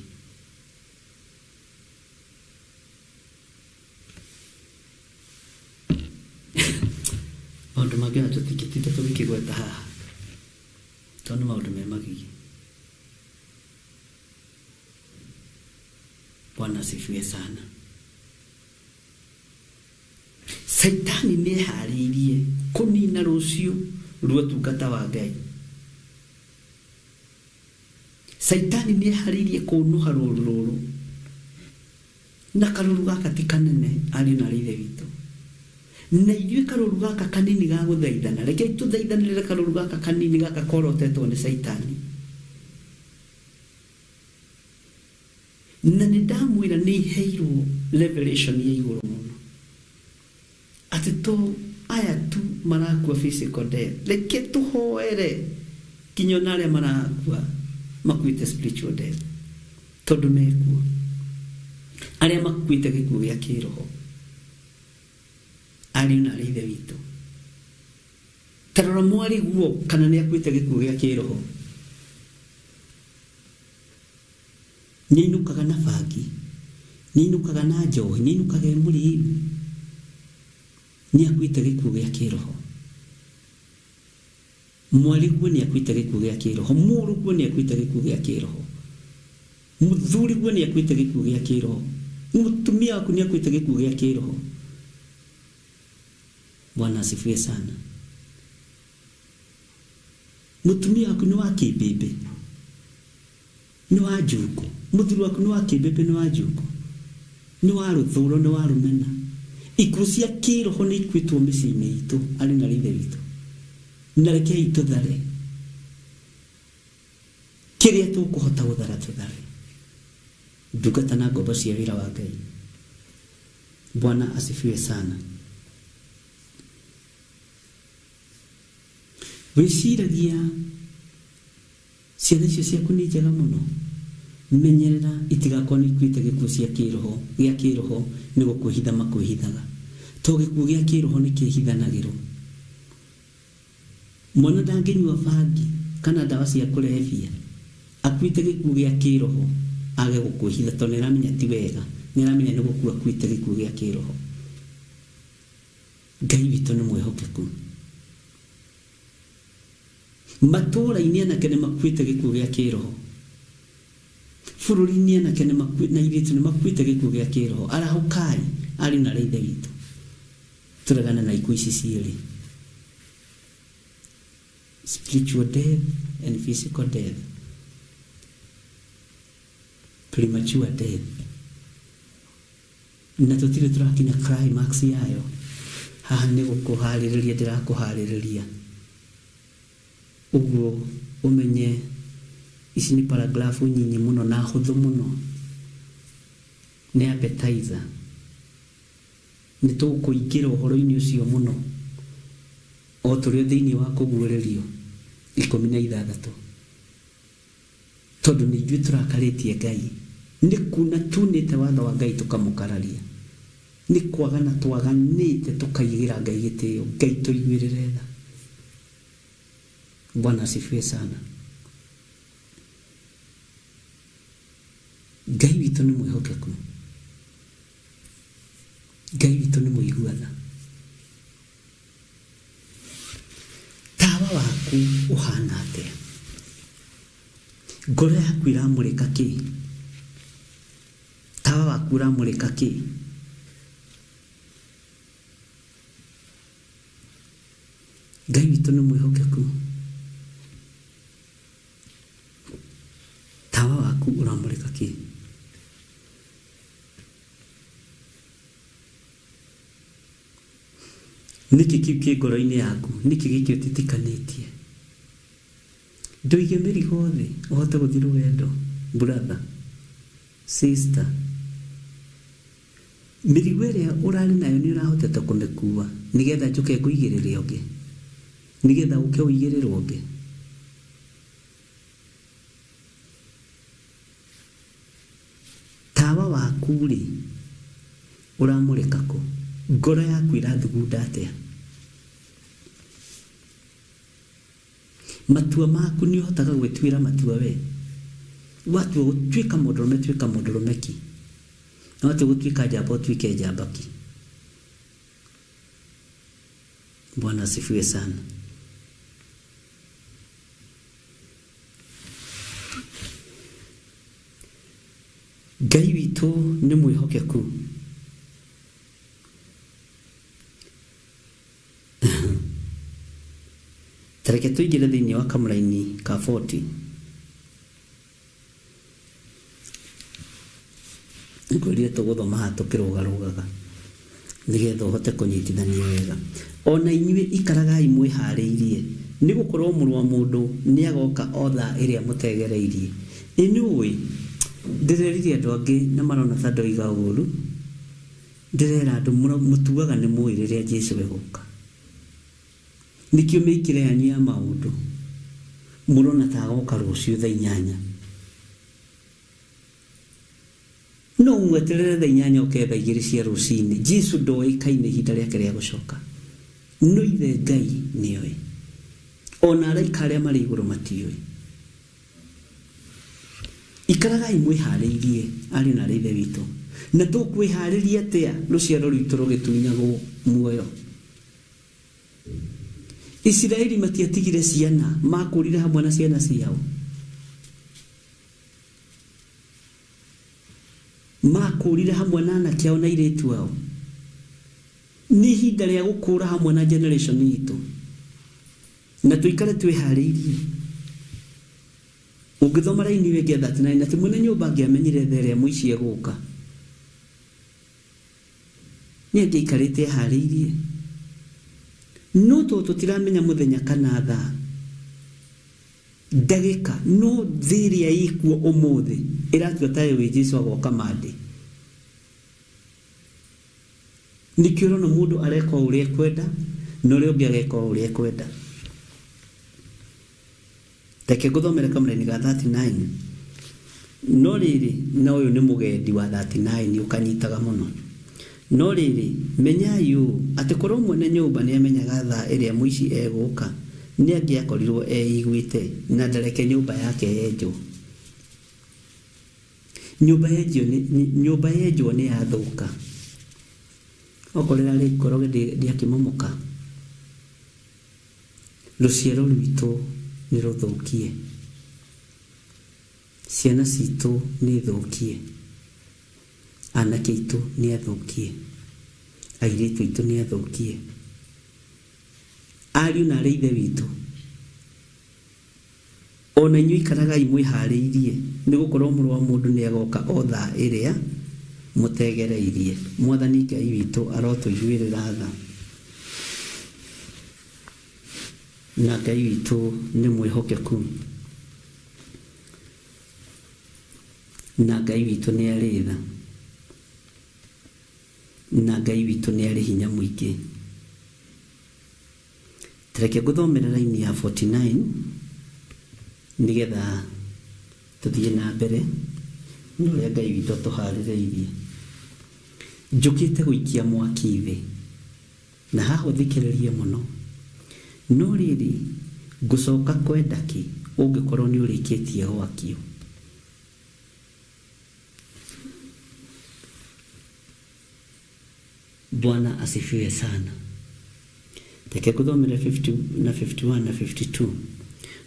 Maũndũ mangĩ ona tũtingĩtinda tũgĩkĩgweta haha tondũ nĩ maũndũ me magigi. Bwana asifiwe sana. Saitani nĩ eharĩirie kũnina rũciũ rwa ũtungata wa Ngai. Saitani nĩ eharĩirie kũnũha rũru rũrũ na karũru gaka ti kanene ariũ na arĩ ithe witũ. Na ithuĩ karũru gaka kanini ga gũthaithana, rekei tũthaithanĩrĩre karũru gaka kanini gaka korotetwo nĩ Saitani. Na nĩ ndamwĩra nĩ iheirwo revelation ya igũrũ mũno Atĩ to aya tu marakua physical death, reke tũhoere nginya ona arĩa marakua makuĩte spiritual death, tondũ mekuo arĩa makuĩte gĩkuũ gĩa kĩroho. Ariũ na arĩ ithe witũ, ta rora mwarĩguo kana nĩ akuĩte gĩkuũ gĩa kĩroho. Nĩainũkaga na bangi, nĩainũkaga na njohi, nĩainũkaga e mũrĩu, nĩakuĩte gĩkuũ gĩa kĩroho. Mwarĩguo nĩakuĩte gĩkuũ gĩa kĩroho, mũrũguo nĩakuĩte gĩkuũ gĩa kĩroho, mũthuriguo nĩakuĩte gĩkuũ gĩa kĩroho, mũtumia waku nĩakuĩte gĩkuũ gĩa kĩroho. Bwana asifiwe sana. Mũtumia waku nĩ wa kĩmbĩmbĩ, nĩ wa njuko, mũthuri waku nĩ wa kĩmbĩmbĩ, nĩ wa njuko, nĩ wa rũthũro, nĩ wa rũmena. Ikuũ cia kĩroho nĩ ikuĩtwo mĩciĩ-inĩ itũ, arĩ na ithe witũ, na rekei tũthare kĩrĩa tũkũhota gũthara tũthare. Ndungata na ngombo cia wĩra wa Ngai. Bwana asifiwe sana. Wĩciragia ciana icio ciaku nĩ njega mũno, menyerera itigakorwo nĩ ikuĩte gĩkuũ cia kĩroho gĩa kĩroho, nĩ gũkwĩhitha makwĩhithaga, to gĩkuũ gĩa kĩroho nĩ kĩhithanagĩrwo. Mwana ndangĩnyua bangi kana ndawa cia kũrebia akuĩte gĩkuũ gĩa kĩroho age gũkwĩhitha, tondũ nĩaramenya ti wega, nĩaramenya nĩ gũkua akuĩte gĩkuũ gĩa kĩroho. Ngai witũ nĩ mwĩhokeku. Matũũra-inĩ anake nĩ makuĩte gĩkuũ gĩa kĩroho, bũrũri-inĩ anake nĩ makuĩte na airĩtu nĩ makuĩte gĩkuũ gĩa kĩroho. Arahũkai ariũ na arĩ ithe witũ, tũregane na ikuũ ici cierĩ, spiritual death and physical death, premature death. Na tũtirĩ tũrakinya climax yayo. Haha nĩ gũkũharĩrĩria ndĩrakũharĩrĩria ũguo ũmenye ici nĩ paragrafu nyinyi mũno na hũthũ mũno, nĩ appetizer. Nĩ tũkũingĩra ũhoro-inĩ ũcio mũno o tũrĩ thĩinĩ wa kũguũrĩrio 16, tondũ nĩ ithuĩ tũrakarĩtie Ngai, nĩ kuna tunĩte watho wa Ngai tũkamũkararia, nĩ kwagana twaganĩte tũkaigĩra Ngai gĩtĩo. Ngai tũiguĩrĩre tha. Bwana asifiwe sana. Ngai witũ nĩ mwĩhokeku, Ngai witũ nĩ mũigua tha. Tawa waku ũhana atĩa? Ngoro yaku ĩramũrĩka kĩ? Tawa waku ũramũrĩka kĩ? Ngai witũ nĩ mwĩhokeku. Tawa waku ũramũrĩka kĩ? Nĩkĩ kĩu kĩ ngoro-inĩ yaku? Nĩkĩ gĩkĩ ũtitikanĩtie? Ndũige mĩrigo thĩ ũhote gũthiĩ rũgendo, brother, sister. Mĩrigo ĩrĩa ũrarĩ nayo nĩ ũrahotete kũmĩkua nĩgetha njũke ngũigĩrĩre ũngĩ, nĩgetha ũke ũigĩrĩrwo ũngĩ. Tawa waku rĩ, ũramũrĩka kũ? Ngoro yaku ĩrathugunda atĩa? Matua maku nĩ ũhotaga gwĩtuĩra matua we? Watua gũtuĩka mũndũrũme, tuĩka mũndũrũme ki. Na watua gũtuĩka njamba, ũtuĩke njamba ki. Bwana asifiwe sana. Ngai witũ nĩ mwĩhokeku. Ta reke tũingĩre thĩinĩ wa kamũraini ka 40. Ngwĩrire tũgũthoma haha tũkĩrũgarũgaga nĩgetha ũhote kũnyitithania wega. Ona inyuĩ ikaragai mwĩharĩirie, nĩ gũkorwo mũrũ wa mũndũ nĩagoka o thaa ĩrĩa mũtegereirie. Ĩ nĩũĩ, ndĩrerire andũ angĩ na marona ta ndoiga ũru, Ndĩrera andũ mũtuaga nĩ mũĩ rĩrĩa Jesu egũka. Nĩkĩo mĩikĩre yanyu ya maũndũ mũrona ta agoka rũciũ thaa 8. No mweterere thaa 8 oke thaa 2 cia rũcinĩ. Jesu ndoĩkaine ihinda rĩake rĩa gũcoka. No ithe Ngai nĩoĩ. Ona araika arĩa marĩ igũrũ matiũĩ. Ikaragai mwĩharĩirie ariũ na ithe witũ. Na tũkwĩharĩria atĩa rũciaro rwitũ rũgĩtunyagwo muoyo. Isiraeli matiatigire ciana, makũrire hamwe na ciana ciao. Makũrire hamwe na anake ao na airĩtu ao. Nĩ ihinda rĩa gũkũra hamwe na generation itũ. Na tũikare twĩharĩirie. Ũngĩthoma raini ĩngĩ 39 atĩ mwene nyũmba angĩamenyire thaa ĩrĩa mũici egũka. Nĩ angĩaikarĩte eharĩirie. No tondũ tũtiramenya mũthenya kana thaa, ndagĩka, no thĩ ĩrĩa ĩkuo ũmũthĩ ĩratua tayo wĩ Jesu agoka Monday. Nĩkĩo ũrona mũndũ areka o ũrĩa ekwenda na ũrĩa ũngĩ ageka o ũrĩa ekwenda. Reke ngũthomere kamũraini ga 39. No rĩrĩ, na ũyũ nĩ mũgendi wa 39 ũkanyitaga mũno. No rĩrĩ, menyai ũũ, atĩ korwo mwene nyũmba nĩamenyaga thaa ĩrĩa mũici egũka, nĩ angĩakorirwo eiguĩte na ndareke nyũmba yake yenjwo. Nyũmba yenjwo nĩ yathũka. Okorwo ĩrarĩ ngoro ndĩakĩmomoka. Rũciaro rwitũ nĩ rũthũkie. Ciana citũ nĩ thũkie. Anake aitũ nĩ athũkie. Airĩtu aitũ nĩ athũkie. Ariũ na arĩ ithe witũ. Ona inyuĩ ikaragai mwĩharĩirie, nĩ gũkorwo mũrũ wa mũndũ nĩ agoka o thaa ĩrĩa mũtegereirie. Mwathani Ngai witũ arotũiguĩrĩra tha. Na Ngai witũ nĩ mwĩhokeku. Na Ngai witũ nĩ arĩ tha. Na Ngai witũ nĩ arĩ hinya mũingĩ. Reke ngũthomere raini ya 49 nĩgetha tũthiĩ na mbere na ũrĩa Ngai witũ atũharĩrĩirie. Njũkĩte gũikia mwaki thĩ, na haha ũthikĩrĩrie mũno. No rĩrĩ, ngũcoka kwenda kĩ ũngĩkorwo nĩ ũrĩkĩtie gwakio? Bwana asifiwe sana. Reke ngũthomere 50 na 51 na 52.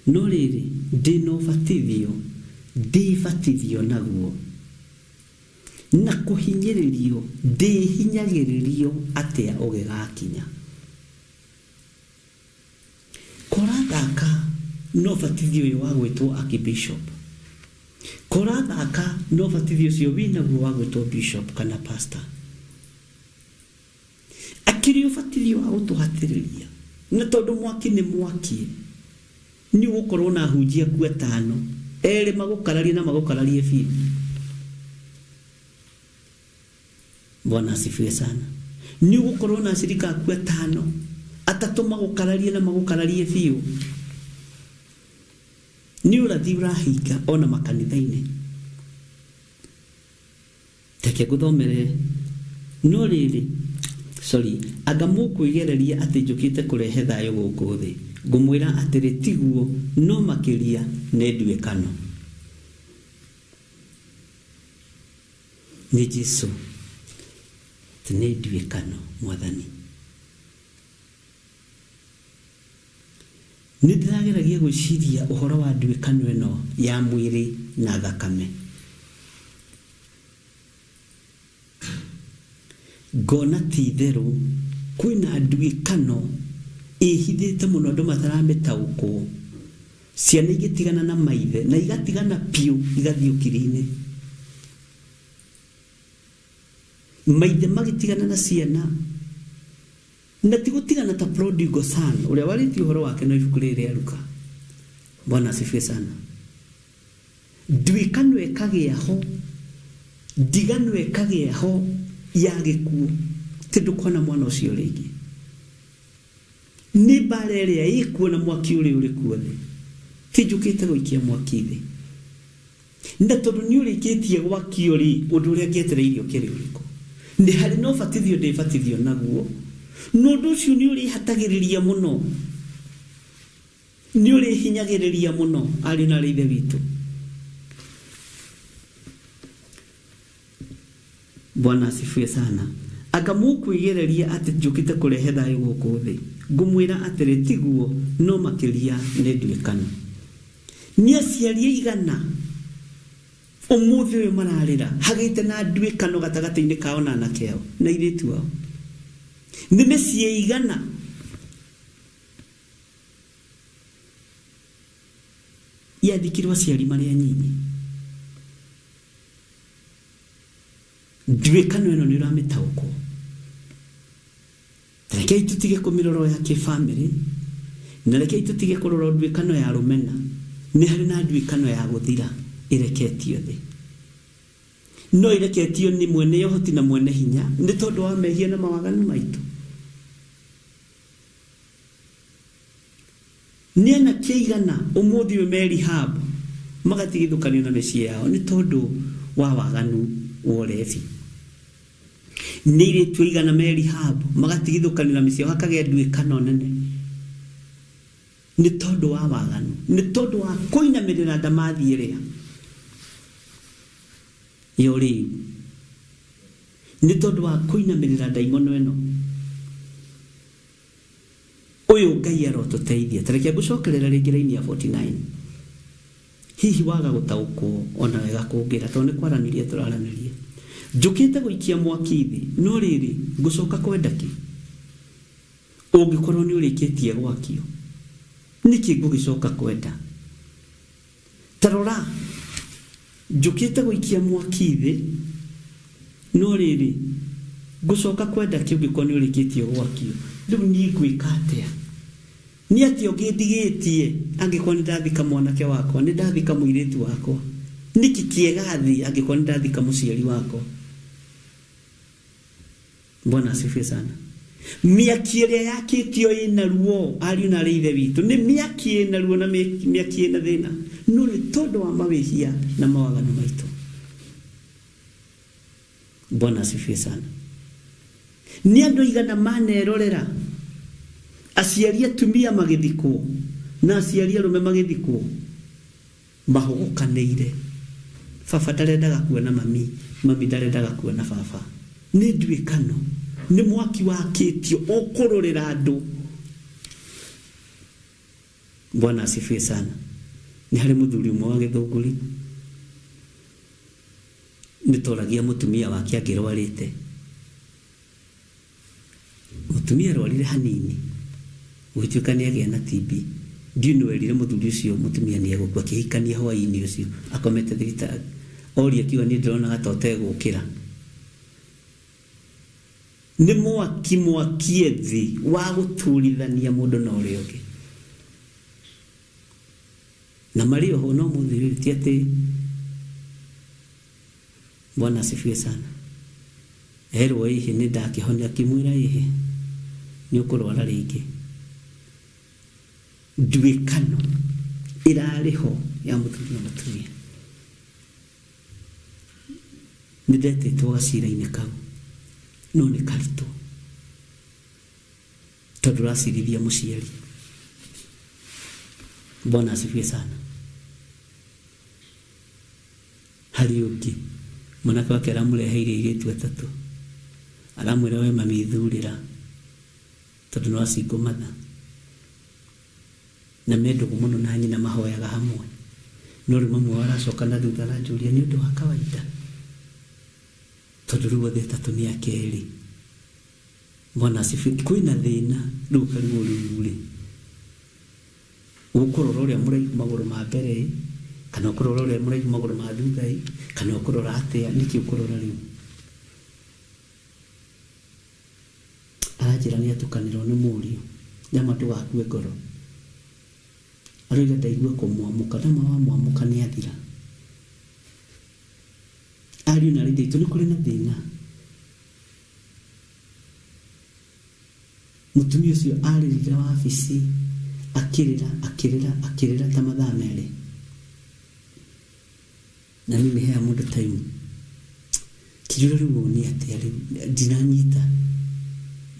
No rĩrĩ, ndĩna ũbatithio, ndĩbatithio naguo. Na kũhinyĩrĩrio, ndĩhinyagĩrĩrio atĩa ũgĩgakinya. Kũrathaka no ũbatithio ũyũ wa gwĩtwo archbishop. Kũrathaka no ũbatithio ũcio wĩnaguo wa gwĩtwo bishop kana pastor. Akĩrĩ ũbatithio wa gũtũhatĩrĩria. Na tondũ mwaki nĩ mwaki, nĩ ũgũkorwo na ahunjia aku atano, erĩ magũkararie na magũkararie biũ. Bwana asifiwe sana. Nĩ ũgũkorwo na acirika aku atano, atatũ magũkararie na magũkararie biũ. Nĩ ũrathi ũrahinga ona makanitha-inĩ. Reke ngũthomere. No rĩrĩ, sorry, anga mũkwĩgereria atĩ njũkĩte kũrehe thayũ gũkũ thĩ. Ngũmwĩra atĩrĩ tiguo, no makĩria nĩ nduĩkano. Nĩ Jesu, nĩ nduĩkano Mwathani. Nĩ ndĩrageragia gwĩciria ũhoro wa nduĩkano ĩno ya mwĩrĩ na thakame. Ngona ti itherũ kwĩna nduĩkano ĩhithĩte mũno andũ mataramĩtaũkwo. Ciana igĩtigana na maithe na igatigana biũ igathiĩ ũkiri-inĩ. Maithe magĩtigana na ciana, na ti gũtigana ta prodigal son ũrĩa warĩtie ũhoro wake na ibuku rĩrĩ rĩa Luka. Bwana asifiwe sana. Nduĩkano ĩkagĩa ho, ndigano ĩkagĩa ho, ya gĩkuũ ti ndũkona mwana ũcio rĩngĩ. Nĩ mbara ĩrĩa ĩkuo na mwaki ũrĩa ũrĩ kuo thĩ, ti njũkĩte gũikia mwaki thĩ. Na tondũ nĩ ũrĩkĩtie gwakio rĩ, ũndũ ũrĩa ngĩetereire ũkĩrĩ ũrĩkũ? Nĩ harĩ na ũbatithio ndĩbatithio naguo, na ũndũ ũcio nĩ ũrĩhatagĩrĩria mũno, nĩ ũrĩhinyagĩrĩria mũno ariũ na aarĩ a Ithe witũ. Bwana asifiwe sana. Anga mũkwĩgereria atĩ njũkĩte kũrehe thayũ gũkũ thĩ, ngũmwĩra atĩrĩ tiguo, no makĩria nĩ nduĩkano. Nĩ aciari aigana ũmũthĩ ũyũ mararĩra hagĩte na nduĩkano gatagatĩ-inĩ kao na anake ao na airĩtu ao. Nĩ mĩciĩ igana yathikirwo aciari marĩ anyinyi. Nduĩkano ĩno nĩ ũramĩtaũkwo. Rekei tũtige kũmĩrora ya kĩbamĩrĩ, na rekei tũtige kũrora nduĩkano ya rũmena. Nĩ harĩ na nduĩkano ya gũthira ĩreketio thĩ, no ĩreketio nĩ mwene ũhoti na mwene hinya nĩ tondũ wa mehia na mawaganu maitũ. Nĩ anake aigana ũmũthĩ ũyũ me rehab magatigithũkanio na mĩciĩ yao nĩ tondũ wa waganu wa ũrebi. Nĩ airĩtu aigana me rehab magatigithũkanio na mĩciĩ yao, hakagĩa nduĩkano nene nĩ tondũ wa waganu, nĩ tondũ wa kũinamĩrĩra ndamathi ĩrĩa ya ũrĩu, nĩ tondũ wa kũinamĩrĩra ndaimono ĩno. Ũyũ Ngai arotũteithia. Ta reke ngũcokerera rĩngĩ raini ya 49. Hihi waga gũtaũkwo ona wega kũngĩra, tondũ nĩ kwaranĩria tũraranĩria. Njũkĩte gũikia mwaki thĩ, no rĩrĩ ngũcoka kwenda kĩ? Ũngĩkorwo nĩ ũrĩkĩtie gwakio, nĩkĩ ngũgĩcoka kwenda? Ta rora, njũkĩte gũikia mwaki thĩ, no rĩrĩ ngũcoka kwenda kĩ ũngĩkorwo nĩ ũrĩkĩtie gwakio? Rĩu niĩ ngwĩka atĩa? Nĩ atĩa ũngĩndigĩtie angĩkorwo nĩ ndathika mwanake wakwa, nĩ ndathika mũirĩtu wakwa? Nĩkĩ kĩega thĩ angĩkorwo nĩ ndathika mũciari wakwa? Bwana asifiwe sana. Mĩaki ĩrĩa yakĩtio ĩna ruo, ariũ na aarĩ a Ithe witũ, nĩ mĩaki ĩna ruo na mĩaki ĩna thĩna, no nĩ tondũ wa mawĩhia na mawaganu maitũ. Bwana asifiwe sana. Nĩ andũ aigana manerorera aciari atumia magĩthikwo na aciari arũme magĩthikwo mahũgũkanĩire. Baba ndarendaga kuona mami, mami ndarendaga kuona baba. Nĩ nduĩkano, nĩ mwaki wakĩtio ũkũrũrĩra andũ. Bwana asifiwe sana. Nĩ harĩ mũthuri ũmwe wa Gĩthũngũri nĩ toragia mũtumia wake angĩrwarĩte. Mũtumia arwarire hanini, gũgĩtuĩka nĩ agĩa na TB. Ndiũ nĩ werire mũthuri ũcio mũtumia nĩ egũkua, akĩhikania hwaĩ-inĩ ũcio akomete thibitarĩ. Oria akiuga niĩ ndĩronaga ta ũtegũkĩra. Nĩ mwaki mwakie thĩ wa gũturithania mũndũ na ũrĩa ũngĩ. Na marĩ oho no mũthĩ ũyũ, ti atĩ. Bwana asifiwe sana. Erwo ĩhĩ nĩ ndakĩhonia, akĩmwĩra ĩhĩ nĩ ũkũrwara rĩngĩ. Nduĩkano ĩrarĩ ho ya mũthuri na mũtumia. Nĩ ndetĩtwo gacira-inĩ kau, no nĩ karitũ tondũ ũracirithia mũciari. Bwana asifiwe sana. Harĩ ũngĩ mwanake wake aramũreheire airĩtu atatũ, aramwĩra we mami thurĩra tondũ no single mother, na me ndũgũ mũno na nyina, mahoyaga hamwe. No rĩu mamwe wao aracoka na thutha aranjũria nĩ ũndũ wa kawaida tondũ rĩu othe atatũ nĩ akerĩ. Bwana asifiwe. Kwĩna thĩna rĩu ũkarigwo rĩu rĩ ũkũrora ũrĩa mũraihu magũrũ ma mbere ĩ, kana ũkũrora ũrĩa mũraihu magũrũ ma thutha ĩ, kana ũkũrora atĩa? Nĩkĩ ũkũrora rĩu? Aranjĩra nĩ atukanĩrwo nĩ mũriũ, ndama ndũgakue ngoro. Aroiga ndaigua kũmwamũka, ndama wamwamũka nĩ athira. Ariũ na aarĩ a Ithe witũ, nĩ kũrĩ na thĩna. Mũtumia ũcio arĩrire wabici akĩrĩra akĩrĩra akĩrĩra ta mathaa 2. Na niĩ nĩ heaga mũndũ time. Kĩrĩro rĩu ũũ nĩ atĩa rĩu ndinanyita.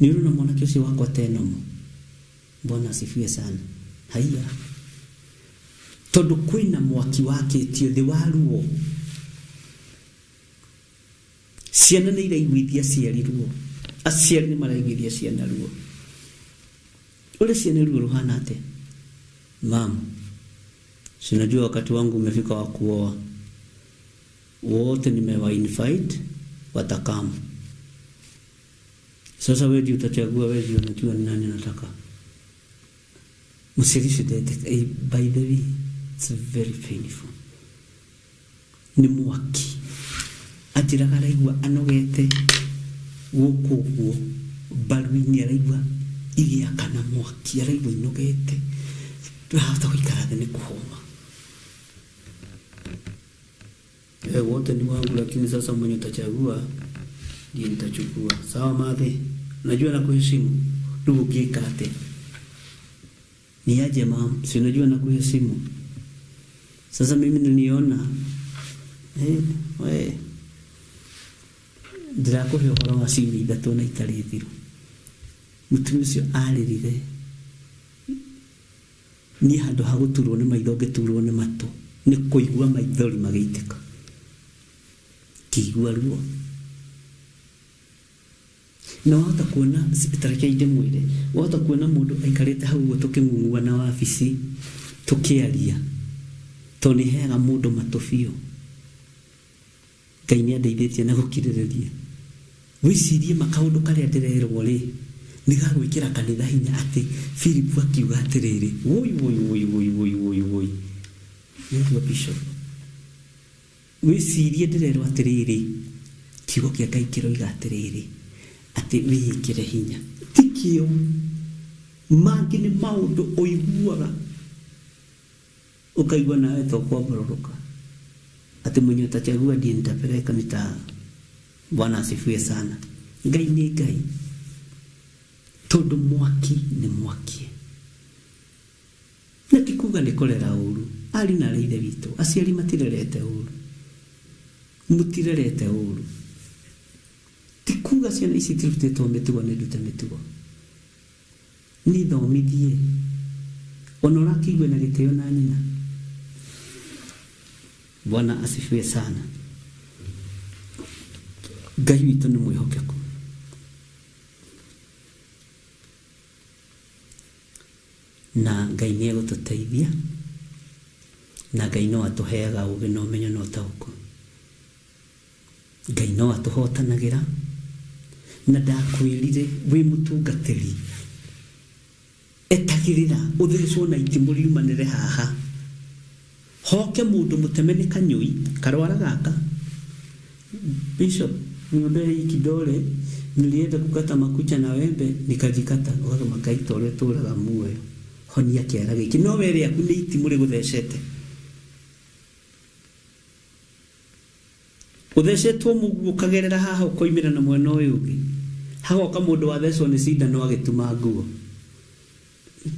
Nĩ ũrona mwanake ũcio wakwa tenomo. Bwana asifiwe sana. Haiya. Tondũ kwĩna mwaki wakĩtio thĩ wa ruo. Ciana nĩ iraiguithia aciari ruo. Aciari nĩ maraiguithia ciana ruo. Ũrĩa ciana ruo ruhana atĩa? Mama, si unajua wakati wangu umefika wa kuoa. Wote nimewa invite watakam. Sasa wewe ndio utachagua, wewe ndio unajua ni nani nataka. Mũciari ũcio, by the way, it's very painful. Nĩ mwaki. Anjĩraga araigua anogete gũkũ ũguo mbaru-inĩ, araigua igĩakana mwaki, araigua inogete, ndahota gũikara thĩ nĩ kũhũma. Wote ni wangu, lakini sasa mwenye utachagua ndiye nitachukua. Sawa madhe, najua nakuheshimu. Rĩu ũngĩka atĩa? Ni aje mam, si unajua nakuheshimu. Sasa mimi niliona we ndĩrakũhe ũhoro wa ciumia 3 na itarĩ thiru. Mũtumia ũcio arĩrire niĩ handũ ha gũturwo nĩ maitho ngĩturwo nĩ matũ nĩ kũigua maithori magĩitĩka, kĩigua ruo. Na wahota kuona, tareke ndĩmwĩre, wahota kuona mũndũ aikarĩte hau ũguo tũkĩng'ung'ua na wabici tũkĩaria, tondũ nĩ heaga mũndũ matũ biũ. Ngai nĩ andeithĩtie na gũkirĩrĩria. Wĩcirie makaũndũ karĩa ndĩrerwo rĩ, nĩ gagwĩkĩra kanitha hinya atĩ Philip akiuga atĩrĩrĩ, woi woi woi woi woi woi woi. Nĩguo bishop. Wĩcirie ndĩrerwo atĩrĩrĩ, kiugo kĩa Ngai kĩroiga atĩrĩrĩ, atĩ wĩĩkĩre hinya. Ti kĩo. Mangĩ nĩ maũndũ ũiguaga ũkaigua nawe to kwambororoka. Atĩ mwenye utachagua ndiye nitapeleka nita. Bwana asifiwe sana. Ngai nĩ Ngai. Tondũ mwaki nĩ mwaki. Na ti kuga nĩ kũrera ũru. Ari na ithe witũ, aciari matirerete ũru. Mũtirerete ũru. Ti kuga ciana ici itirutĩtwo mĩtugo nĩ ndute mĩtugo. Nĩ thomithie. Ona ũrakĩigua na gĩtĩo na nyina. Bwana asifiwe sana. Ngai witũ nĩ mwĩhokeku. Na Ngai nĩ egũtũteithia. Na Ngai no atũheaga ũũgĩ na ũmenyo na ũtaũku. Ngai no atũhotanagĩra. Na ndakwĩrire wĩ mũtungatĩri, etagĩrĩra ũthecwo na itimũ riumanĩre haha. Hoke mũndũ mũteme nĩ kanyũi karwara gaka. Bishop, niombee hii kidole, nilienda kukata makucha na wembe nikajikata. Ũgagĩma Ngai ta ũrĩa ũtũraga muoyo, honia kĩara gĩkĩ. No we rĩaku nĩ itimũ rĩgũthecete. Ũthecetwo mũguo ũkagerera haha ũkoimĩra na mwena ũyũ ũngĩ. Hagoka mũndũ wathecwo nĩ cindano agĩtuma nguo.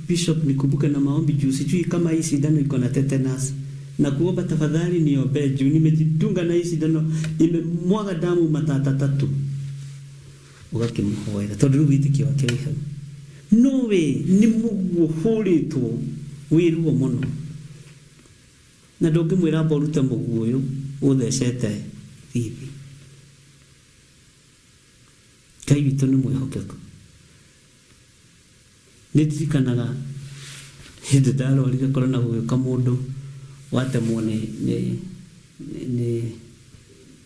Bishop, nikumbuke na maombi juu sijui kama hii sindano iko na tetanus. Na kuomba tafadhali niombee juu nimejidunga na hii sindano imemwaga damu matata 3. Ũgakĩmũhoera tondũ rĩu wĩtĩkio wake wĩ hau. No we nĩ mũguo hũrĩtwo wĩ ruo mũno. Na ndũngĩmwĩra amba ũrute mũguo ũyũ ũthecete thithi. Ngai witũ nĩ mwĩhokeku. Nĩ ndirikanaga hĩndĩ ndarwarire korona gũgĩũka mũndũ watemwo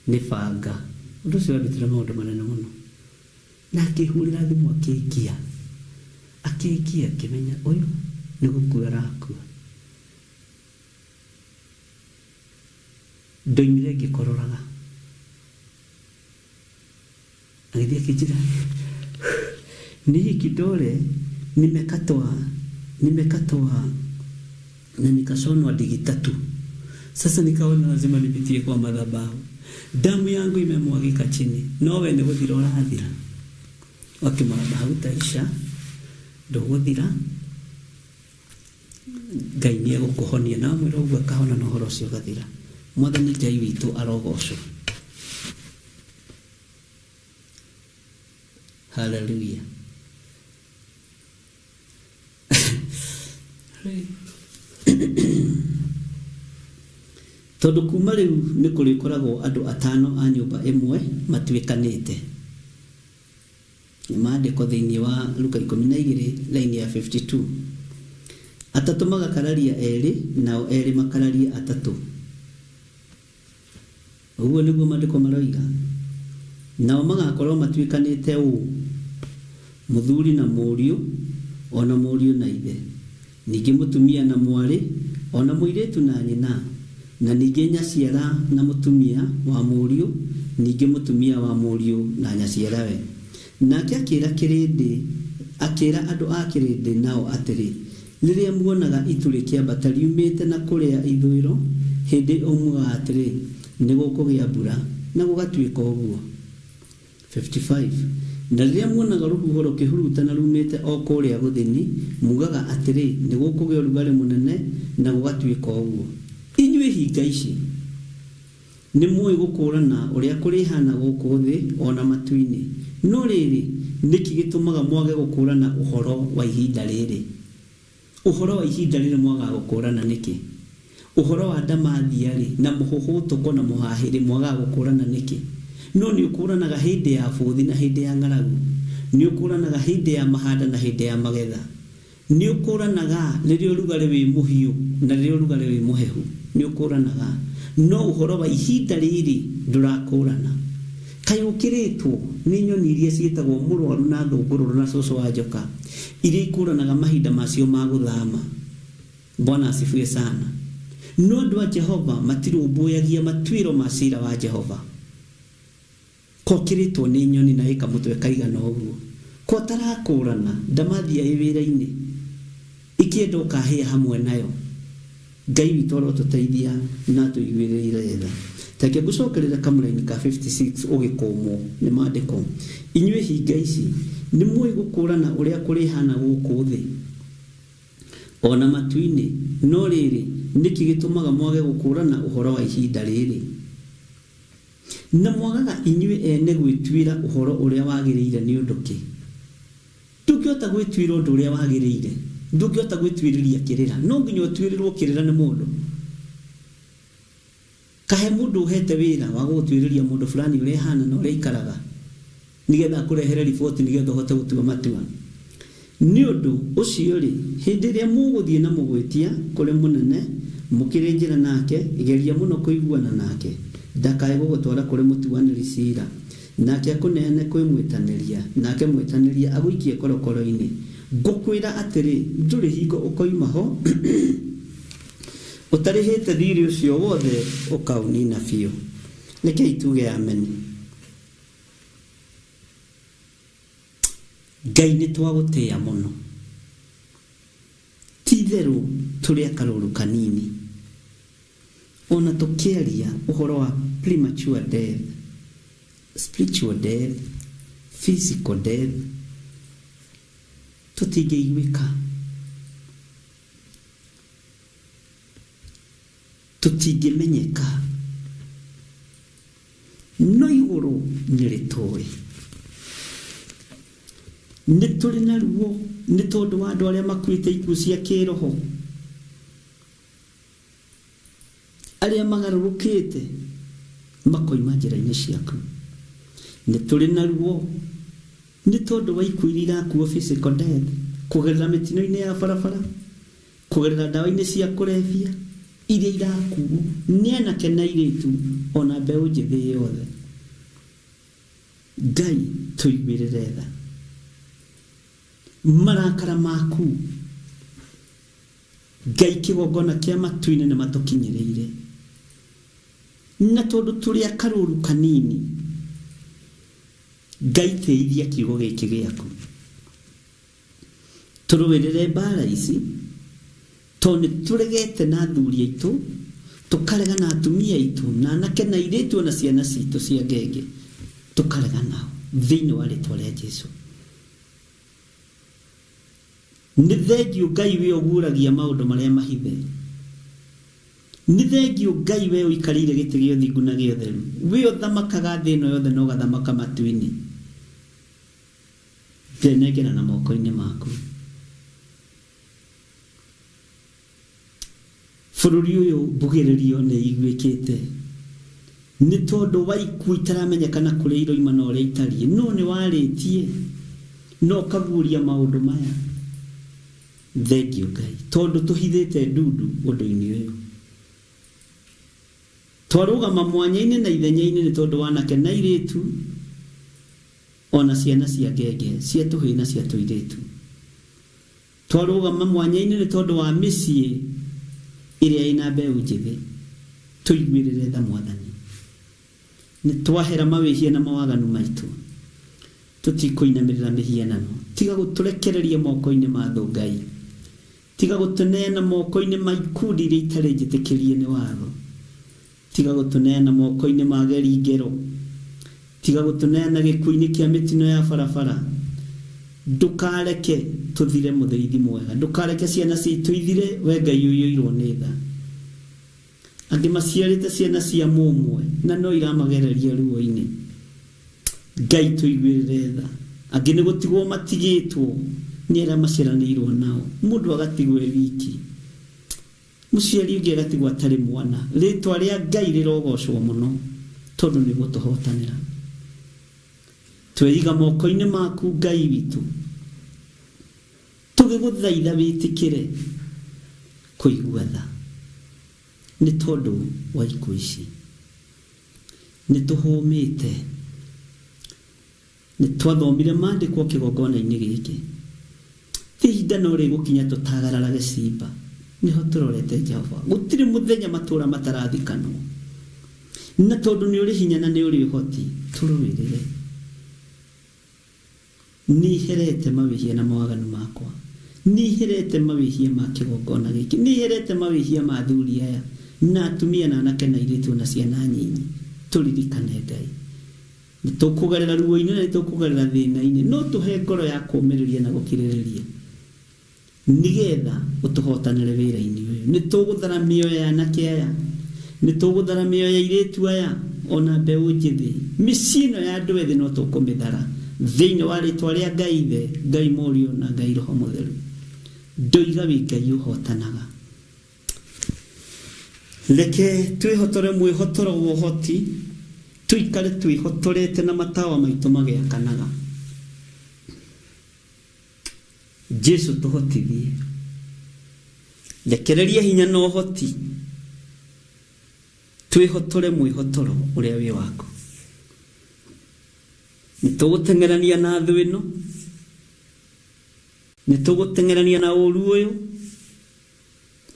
nĩ banga. Ũndũ ũcio wandutire maũndũ manene mũno. Na akĩhũrĩra thimũ akĩngia. Akĩngia ngĩmenya ũyũ nĩ gũkua arakua. Ndoimire ngĩkororaga. Agĩthiĩ akĩnjĩra, nĩ hii kidole nimekatwa na nikashonwa digi 3. Sasa nikaona lazima nipitie kwa madhabahu. Damu yangu imemwagika chini. No we nĩ gũthira ũrathira. Wakĩmwamba hautaisha. Ndũgũthira, Ngai nĩ egũkũhonia. Na wamwĩra ũguo akahona na ũhoro ũcio ũgathira. Mwathani Ngai witũ arogocwo. Hallelujah. Tondũ kuma rĩu nĩ kũrĩkoragwo andũ atano a nyũmba ĩmwe matuĩkanĩte. Nĩ maandĩko thĩinĩ wa Luka 12 laini ya 52. Atatũ magakararia erĩ, nao erĩ makararie atatũ. Ũguo nĩguo maandĩko maroiga. Nao magakorwo matuĩkanĩte ũũ: mũthuri na mũriũ, o na mũriũ na ithe, ningĩ mũtumia na mwarĩ, o na mũirĩtu na nyina, na ningĩ nyaciara na mũtumia wa mũriũ, ningĩ mũtumia wa mũriũ na nyaciarawe. Nake akĩra kĩrĩndĩ, akĩra andũ a kĩrĩndĩ nao atĩrĩ, rĩrĩa muonaga itu rĩkĩambata riumĩte na kũrĩa ithũĩro, hĩndĩ ĩyo mugaga atĩrĩ, nĩ gũkũgĩa mbura, na gũgatuĩka ũguo. 55 na rĩrĩa muonaga rũhuho rũkĩhurutana rumĩte o kũrĩa gũthini, mugaga atĩrĩ, nĩ gũkũgĩa ũrugarĩ mũnene, na gũgatuĩka ũguo. Inyuĩ hinga ici, nĩ mũĩ gũkũũrana ũrĩa kũrĩhaana gũkũ thĩ o na matu-inĩ, no rĩrĩ, nĩkĩ gĩtũmaga mwage gũkũũrana ũhoro wa ihinda rĩrĩ? Ũhoro wa ihinda rĩrĩ mwagaga gũkũũrana nĩkĩ? Ũhoro wa ndamathia-rĩ, na mũhũhũtũko na mũhahĩrĩ mwagaga gũkũũrana nĩkĩ? No nĩ ũkũũranaga hĩndĩ ya bũthi na hĩndĩ ya ng'aragu, nĩ ũkũũranaga hĩndĩ ya mahanda na hĩndĩ ya magetha, nĩ ũkũũranaga rĩrĩa ũrugarĩ wĩ mũhiũ na rĩrĩa ũrugarĩ wĩ mũhehu, nĩ ũkũũranaga. No ũhoro wa ihinda rĩrĩ ndũrakũũrana. Kaĩ ũkĩrĩtwo nĩ nyoni iria ciĩtagwo mũrwaru na thũngũrũrũ na cũcũ wa njoka, iria ikũũranaga mahinda macio ma gũthama? Bwana asifiwe sana. No andũ a Jehova matirũmbũyagia matuĩro ma ciira wa Jehova. Kokĩrĩtwo nĩ nyoni na ĩkamũtwe kaigana ũguo, ko tarakũũrana ndamathia ĩ wĩra-inĩ, ikĩenda ũkahĩa hamwe nayo. Ngai witũ arotũteithia na atũiguĩrĩre tha. Reke ngũcokerere kamũraini ka 56 ũgĩkũmwo nĩ maandĩko. Inyuĩ hinga ici, nĩ mũĩ gũkũũrana ũrĩa kũrĩhaana gũkũ thĩ o na matu-inĩ, no rĩrĩ, nĩkĩ gĩtũmaga mwage gũkũũrana ũhoro wa ihinda rĩrĩ? Na mwagaga inyuĩ ene gwĩtuĩra ũhoro ũrĩa wagĩrĩire nĩ ũndũ kĩ? Ndũngĩhota gwĩtuĩra ũndũ ũrĩa wagĩrĩire, ndũngĩhota gwĩtuĩrĩria kĩrĩra, no nginya ũtuĩrĩrwo kĩrĩra nĩ mũndũ. Kahe mũndũ ũhete wĩra wa gũgũtuĩrĩria mũndũ fulani ũrĩa ahana na ũrĩa aikaraga, nĩgetha akũrehere riboti nĩgetha ũhote gũtua matua. Nĩ ũndũ ũcio rĩ, hĩndĩ ĩrĩa mũgũthiĩ na mũgwĩtia kũrĩ mũnene mũkĩrĩ njĩra nake, geria mũno kũiguana nake, ndakae gũgũtwara kũrĩ mũtuanĩri ciira, nake akũneane kwĩ mwĩtanĩria, nake mwĩtanĩria agũikie korokoro-inĩ. Ngũkwĩra atĩrĩ, ndũrĩ hingo ũkoima ho ũtarĩhĩte thiirĩ ũcio wothe ũkaũnina biũ. Rekei tuge amen. Ngai nĩ twagũtĩĩa mũno. Ti itherũ tũrĩ a karũũru kanini. Ona tũkĩaria ũhoro wa premature death, spiritual death, physical death, tũtingĩiguĩka, tũtingĩmenyeka, no igũrũ nĩ rĩtũĩ. Nĩ tũrĩ na ruo nĩ tondũ wa andũ arĩa makuĩte ikuũ cia kĩroho, arĩa magarũrũkĩte makoima njĩra-inĩ ciaku. Nĩ tũrĩ na ruo nĩ tondũ wa ikuũ iria irakuo physical death, kũgerera mĩtino-inĩ ya barabara, kũgerera ndawa-inĩ cia kũrebia iria irakuo nĩ anake na airĩtu ona mbeũ njĩthĩ yothe. Ngai tũiguĩrĩre tha. Marakara maku Ngai kĩgongona kĩa matu-inĩ nĩ matũkinyĩrĩire, na tondũ tũrĩ a karũũru kanini, Ngai tĩithia kiugo gĩkĩ gĩaku, tũrũĩrĩre mbara ici, tondũ nĩ tũregete na athuri aitũ, tũkarega na atumia aitũ, na anake na airĩtu ona ciana citũ cia ngenge, tũkarega nao thĩinĩ wa rĩtwa rĩa Jesu. Nĩ thengiũ Ngai we ũguũragia maũndũ marĩa mahithe. Nĩ thengiũ Ngai we ũikarĩire gĩtĩ gĩa ũthingu na gĩa ũtheru, we ũthamakaga thĩ ĩno yothe na ũgathamaka matu-inĩ. Ndenengerana moko-inĩ maku. Bũrũri ũyũ mbugĩrĩrio nĩ iguĩkĩte nĩ tondũ wa ikuũ itaramenyekana kũrĩa iroima na ũrĩa itariĩ, no nĩ warĩtie na ũkaguũria maũndũ maya. Thengiũ Ngai, tondũ tũhithĩte ndundu ũndũ-inĩ ũyũ. Twarũgama mwanya-inĩ na ithenya-inĩ nĩ tondũ wa anake na airĩtu, ona ciana cia ngenge, cia tũhĩĩ na cia tũirĩtu. Twarũgama mwanya-inĩ nĩ tondũ wa mĩciĩ ĩrĩa ĩna mbeũ njĩthĩ. Tũiguĩrĩre tha Mwathani. Nĩ twahera mawĩhia na mawaganu maitũ. Tũtikũinamĩrĩra mĩhianano. Tiga gũtũrekereria moko-inĩ ma thũ Ngai. Tiga gũtũneana moko-inĩ ma ikundi iria itarĩ njĩtĩkĩrie nĩ watho. Tiga gũtũneana moko-inĩ ma ageri ngero. Tiga gũtũneana gĩkuũ-inĩ kĩa mĩtino ya barabara. Ndũkareke tũthire mũthĩithi mwega. Ndũkareke ciana citũ ithire, we Ngai ũiyũirwo nĩ tha. Angĩ maciarĩte ciana cia mũmwe na no iramagereria ruo-inĩ. Ngai tũiguĩrĩre tha. Angĩ nĩ gũtigwo matigĩtwo nĩ arĩa maciaranĩirwo nao. Mũndũ agatigwo e wiki. Mũciari ũngĩ agatigwo atarĩ mwana. Rĩtwa rĩa Ngai rĩrogocwo mũno tondũ nĩ gũtũhotanĩra. Tweiga moko-inĩ maku Ngai witũ. Tũgĩgũthaitha wĩtĩkĩre kũigua tha nĩ tondũ wa ikuũ ici. Nĩ tũhũmĩte. Nĩ twathomire maandĩko kĩgongona-inĩ gĩkĩ. Ti ihinda no rĩgũkinya tũtagararage ciimba. Nĩho tũrorete Jehova. Gũtirĩ mũthenya matũũra matarathikanwo. Na tondũ nĩ ũrĩ hinya na nĩ ũrĩ ũhoti, tũrũĩrĩre. Nĩ herete mawĩhia na mawaganu makwa. Nĩ herete mawĩhia ma kĩgongona gĩkĩ. Nĩ herete mawĩhia ma athuri aya na atumia na anake na airĩtu na ciana nyinyi. Tũririkane Ngai. Nĩ tũkũgerera ruo-inĩ na nĩ tũkũgerera thĩna-inĩ, no tũhe ngoro ya kũũmĩrĩria na gũkirĩrĩria nĩgetha ũtũhotanĩre wĩra-inĩ ũyũ. Nĩ tũgũthara mĩoyo ya anake aya, nĩ tũgũthara mĩoyo ya airĩtu aya ona mbeũ njĩthĩ. Mĩciĩ ĩno ya andũ ethĩ no tũkũmĩthara thĩinĩ wa rĩtwa rĩa Ngai Ithe, Ngai Mũriũ na Ngai Roho Mũtheru. Ndoiga wĩ Ngai ũhotanaga. Reke twĩhotore mwĩhotoro wa ũhoti, tũikare twĩhotorete na matawa maitũ magĩakanaga. Jesu tũhotithie. Rekereria hinya na ũhoti, twĩhotore mwĩhotoro ũrĩa wĩ waku. Nĩ tũgũteng'erania na thũ ĩno, nĩ tũgũteng'erania na ũru ũyũ.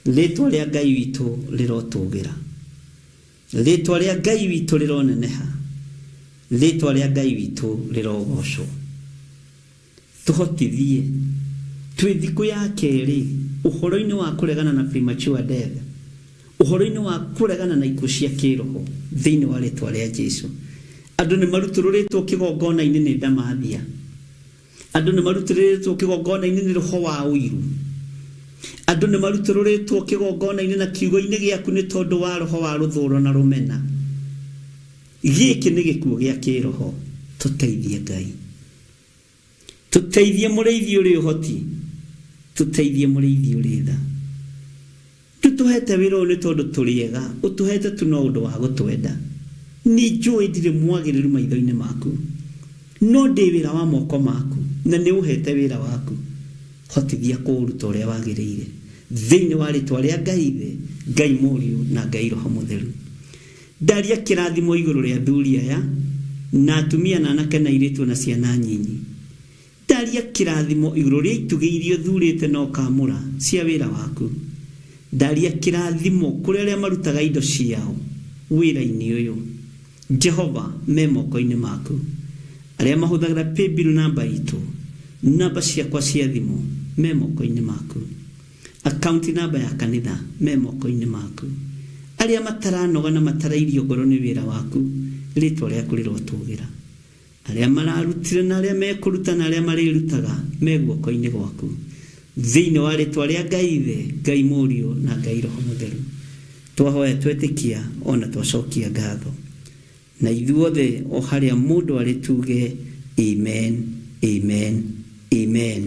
Rĩtwa rĩa Ngai witũ rĩrotũgĩra. Rĩtwa rĩa Ngai witũ rĩroneneha. Rĩtwa rĩa Ngai witũ rĩrogocwo. Tũhotithie twĩ thikũ ya kerĩ ũhoro-inĩ wa kũregana na premature death, ũhoro-inĩ wa kũregana na ikuũ cia kĩroho thĩinĩ wa rĩtwa rĩa Jesu. Andũ nĩ marutũrũrĩtwo kĩgongona-inĩ nĩ ndamathia. Andũ nĩ marutũrũrĩtwo kĩgongona-inĩ nĩ roho wa ũiru. Andũ nĩ marutũrũrĩtwo kĩgongona-inĩ na kiugo-inĩ gĩaku nĩ tondũ wa roho wa rũthũro na rũmena. Gĩkĩ nĩ gĩkuũ gĩa kĩroho. Tũteithie Ngai. Tũteithie mũrĩithi ũrĩ ũhoti. Tũteithie mũrĩithi ũrĩ tha. Ndũtũhete wĩra ũyũ nĩ tondũ tũrĩ ega, ũtũhete tu no ũndũ wa gũtwenda. Nĩ njũĩ ndirĩ mwagĩrĩru maitho-inĩ maku, no ndĩ wĩra wa moko maku na nĩ ũhete wĩra waku. Hotithia kũũruta ũrĩa wagĩrĩire thĩinĩ wa rĩtwa rĩa Ngai Ithe, Ngai Mũriũ na Ngai Roho Mũtheru. Ndaria kĩrathimo igũrũ rĩa athuri aya na atumia na anake na airĩtu na ciana nyinyi. Ndaria kĩrathimo igũrũ rĩa itugĩ iria ũthurĩte na ũkamũra cia wĩra waku. Ndaria kĩrathimo kũrĩ arĩa marutaga indo ciao wĩra-inĩ ũyũ. Jehova me moko-inĩ maku. Arĩa mahũthagĩra paybill namba itũ, namba ciakwa cia thimũ me moko-inĩ maku. Account namba ya kanitha me moko-inĩ maku. Arĩa mataranoga na matarairio ngoro nĩ wĩra waku, rĩtwa rĩaku rĩrotũgĩra. Arĩa mararutire na arĩa mekũruta na arĩa marĩrutaga me guoko-inĩ gwaku. Thĩinĩ wa rĩtwa rĩa Ngai Ithe, Ngai Mũriũ na Ngai Roho Mũtheru, twahoya twetĩkia ona twacokia ngatho. Na ithuothe o harĩa mũndũ arĩ tuge amen, amen, amen.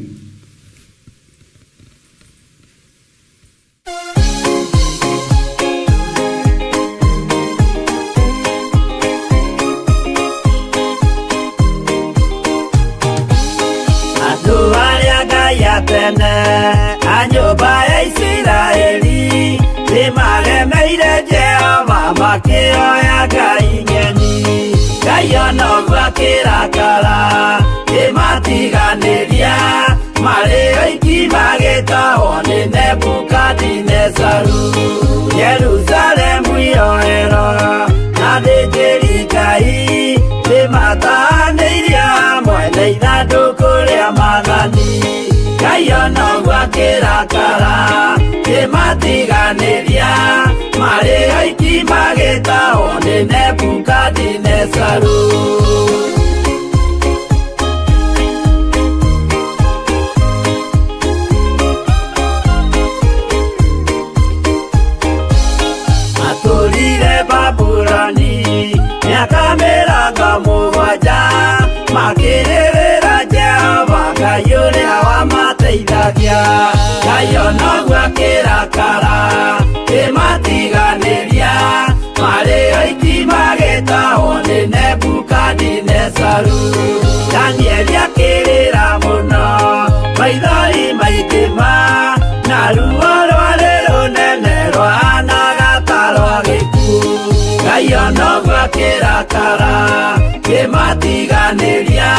Andũ arĩa Ngai a tene a nyũmba ya Isiraeli nĩmaremeire Jehova makĩoya ngai ng'eni. Ngai ona ũguo akĩrakara kĩmatiganĩria marĩ oiki magĩtahwo nĩ Nebukadinezaru. Jerusalemu iroero na athĩnjĩri Ngai nĩmatahanĩirie hamwe na ithandũkũ rĩa maathani. Ngai ona ũguo akĩrakara kĩmatiganĩria marĩ oiki magĩtahwo nĩ Nebukadinezaru. Matũrire Babuloni mĩaka mĩrongo mũgwanja makĩrĩrĩra Jehova Ngai ũrĩa wamateithagia. Ngai ona ũguo akĩrakara kĩmatiganĩria marĩ oiki magĩtahwo nĩ Nebukadinezaru. Danieli akĩrĩra mũno maithori maingĩ ma na ruo rwarĩ rũnene rwahanaga ta rwa gĩkuũ. Ngai ona ũguo akĩrakara kĩmatiganĩria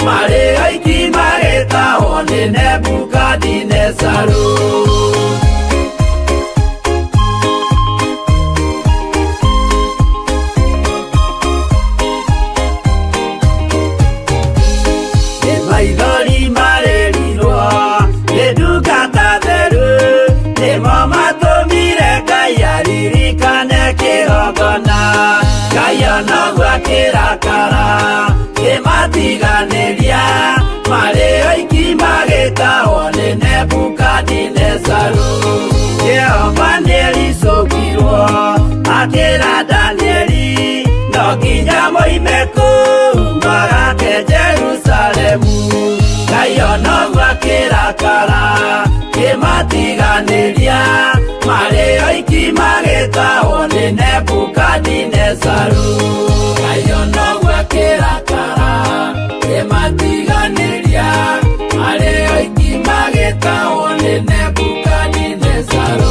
marĩ oiki magĩtahwo nĩ Nebukadinezaru. Nĩ maithori marĩrirwo nĩ ndungata theru nĩmo matũmire Ngai aririkane kĩgongona. Ngai ona ũguo akĩrakara kĩmatiganĩria marĩ oiki magĩtahwo nĩ Nebukadinezaru. Jehova nĩericũkirwo akĩra Danieli no nginya moime kũu magake Jerusalemu. Ngai ona ũguo akĩrakara kĩmatiganĩria marĩ oiki magĩtahwo nĩ Nebukadinezaru. Ngai ona ũguo akĩrakara kĩmatiganĩria marĩ oiki magĩtahwo nĩ Nebukadinezaru.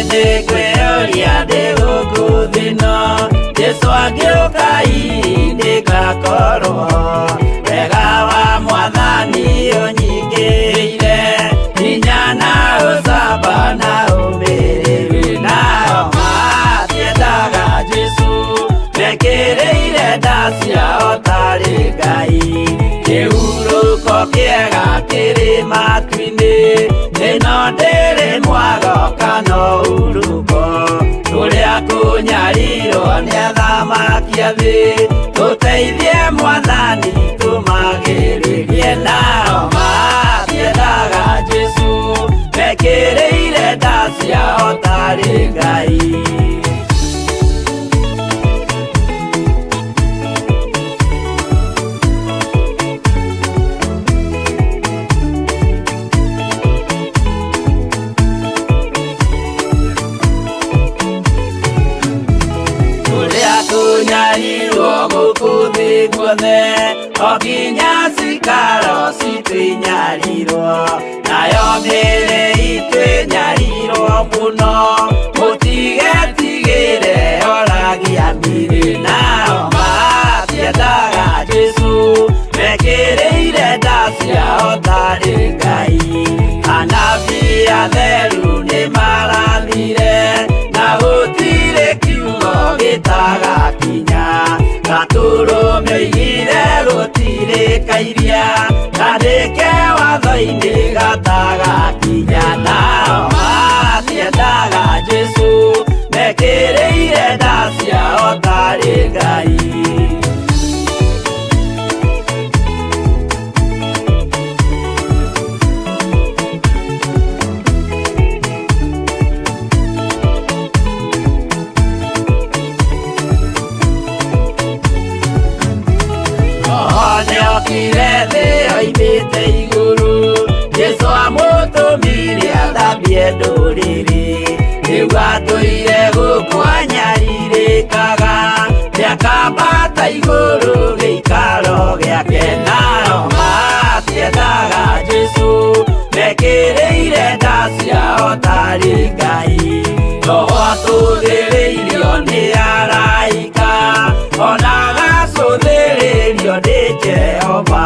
Nĩngwĩyũria ndĩ gũkũ thĩ ĩno Jesũ angĩũka hihi ndĩgakorwo wega wa mwathani ũnyingĩrĩire hinya na ũcamba na ũmĩrĩru. Nao matiendaga Jesũ mekĩrĩire nda ciao tarĩ Ngai. Kĩhurũko kĩega kĩrĩ matu-inĩ, ĩno ndĩrĩ mwago kana ũhurũko. Kũrĩa kũnyarirwo nĩ athamaki a thĩ, tũteithie Mwathani tũmagĩrĩrie. Nao matiendaga Jesũ, mekĩrĩire nda ciao tarĩ Ngai. Kũrĩa kũnyarirwo gũkũ thĩ guothe, o nginya cikaro citũ inyarirwo, nayo mĩĩrĩ itũ ĩnyarirwo mũno, mũtigetigĩre oragia mĩĩrĩ. Nao matiendaga Jesũ, mekĩrĩire nda ciao tarĩ Ngai. Anabii atheru nĩmarathire, na gũtirĩ kiugo gĩtagakinya. Gatũrũme oigire gũtirĩ kairia, kandĩke watho-inĩ gatagakinya. Nao matiendaga Jesũ, mekĩrĩire nda ciao tarĩ Ngai. Roho nĩokire thĩ oimĩte igũrũ, Jesũ amũtũmire athambie ndũrĩrĩ. Rĩu atũire gũkũ anyarirĩkaga, nĩakambata igũrũ gĩikaro gĩake. Nao matiendaga Jesũ, mekĩrĩire nda ciao tarĩ Ngai. Roho atũthĩrĩirio nĩ araika, ona agacũthĩrĩrio nĩ Jehova.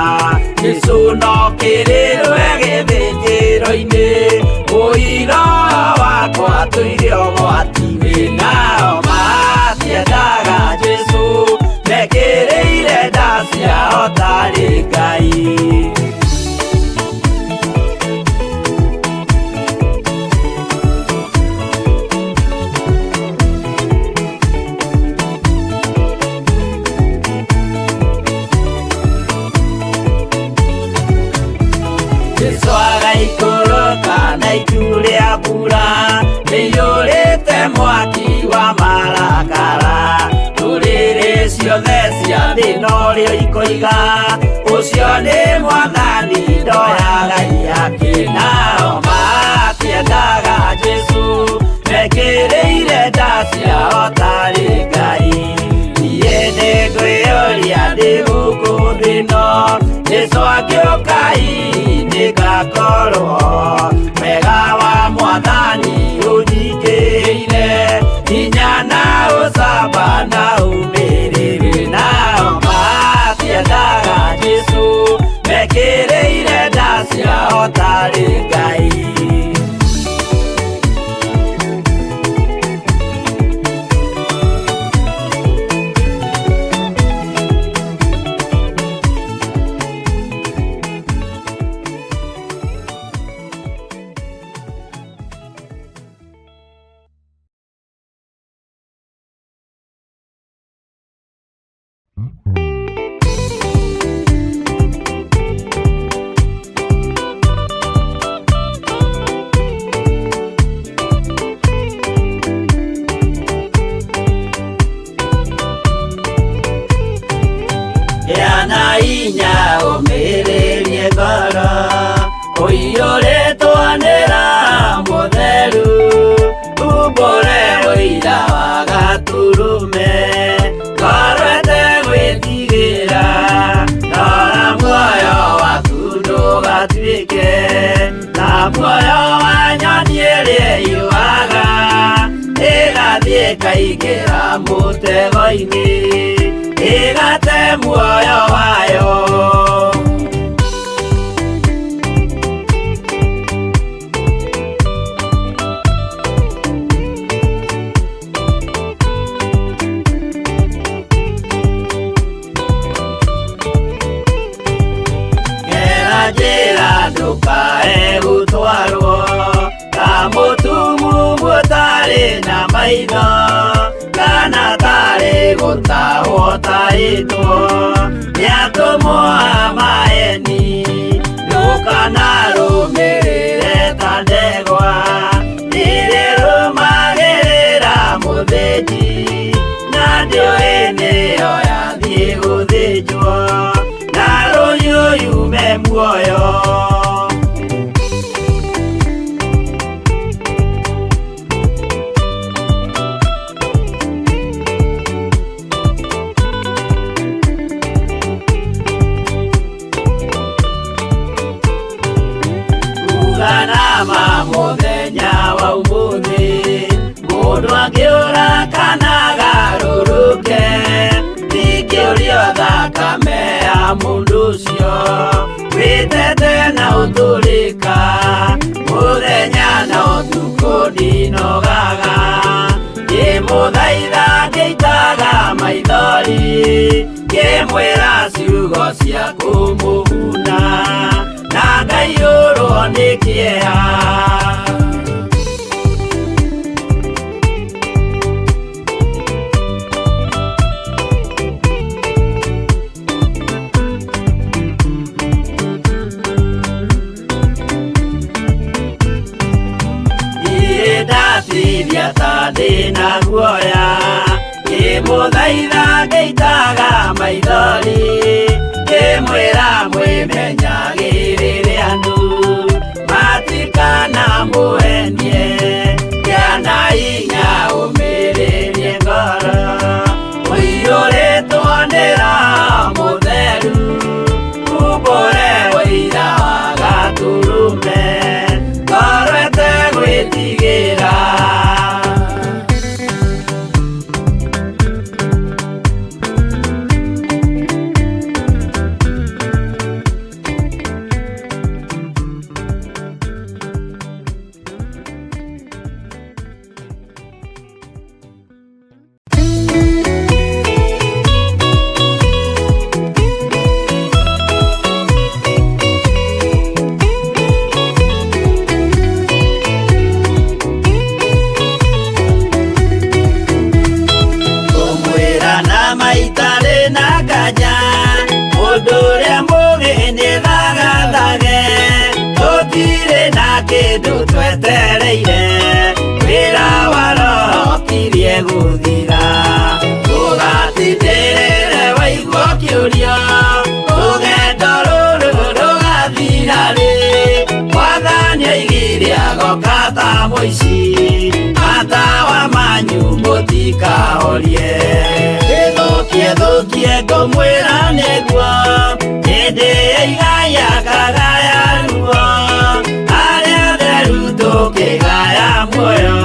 Jesũ no kĩrĩrwe gĩthĩnjĩro-inĩ, ũira wakwa tũire ũgwati-inĩ. Nao matiendaga Jesũ, mekĩrĩire nda ciao tarĩ Ngai. Jesũ agaikũrũka na itu rĩa mbura, rĩiyũrĩte mwaki wa marakara. Ndũrĩrĩ ciothe cia thĩ norĩo ikoiga, ũcio nĩ Mwathani ndoyaga ihaki. Nao matiendaga Jesũ, mekĩrĩire nda ciao tarĩ Ngai. Niĩ nĩngwĩyũria ndĩ gũkũ thĩ ĩno, Jesũ angĩũka hihi nĩngakorwo. Wega wa Mwathani ũnyingĩhĩire, hinya na ũcamba na ũmĩrĩru. Nao matiendaga Jesũ, mekĩrĩire nda ciao tarĩ Ngai. Gĩa na hinya ũmĩrĩrie ngoro, ũiyũrĩtwo nĩ Roho Mũtheru, umbũre ũira wa Gatũrũme, ngoro ĩtegwĩtigĩra, rora muoyo waku ndũgatuĩke ta muoyo wa nyoni ĩrĩa ĩũaga, ĩgathiĩ ĩkaingĩra mũtego-inĩ, ĩgate muoyo wayo. Ndũkae gũtwarwo ta mũtumumu ũtarĩ na maitho, kana tarĩ gũtahwo tahĩtwo nĩ atũmwo a maeni. Ndũkanarũmĩrĩre ta ndegwa ĩrĩrũmagĩrĩra mũthĩnji, na ndĩũĩ nĩyo yathiĩ gũthĩnjwo na rũhiũ yume muoyo. Uganama mũthenya wa ũmũthĩ, mũndũ angĩũra kana agarũrũke, ndingĩũrio thakame ya mũndũ ũcio wĩtete na ũtũrĩka. Mũthenya na ũtukũ ndinogaga, ngĩmũthaitha ngĩitaga maithori, ngĩmwĩra ciugo cia kũmũguna, na ngaiyũrwo nĩ kĩeha. Niĩ ndatithia ta ndĩna guoya, ngĩmũthaitha ngĩitaga maithori, ngĩmwĩra mwĩmenyagĩrĩre andũ matikanamũhenie, kĩana hinya ũmĩrĩrie ngoro, ũiyũrĩtwo nĩ Roho Mũtheru, umbũre ũira wa Gatũrũme, ngoro ĩtegwĩtigĩra. Kũmwĩra na maitarĩ na nganja, mũndũ ũrĩa mũũgĩ nĩthagathage, tũtirĩ na kĩndũ twetereire, wĩra wa Roho ũkirie gũthira. Ndũgatindĩrĩre waigua ũkĩũrio, rũgendo rũrũ rũgathira rĩ? Mwathani oigire agoka ta mũici, matawa manyu mũtikahorie. Ĩthũkie thũkie ngũmwĩra nĩguo, hĩndĩ ya igaya kagaya ruo, arĩa atheru tũkĩgaya muoyo,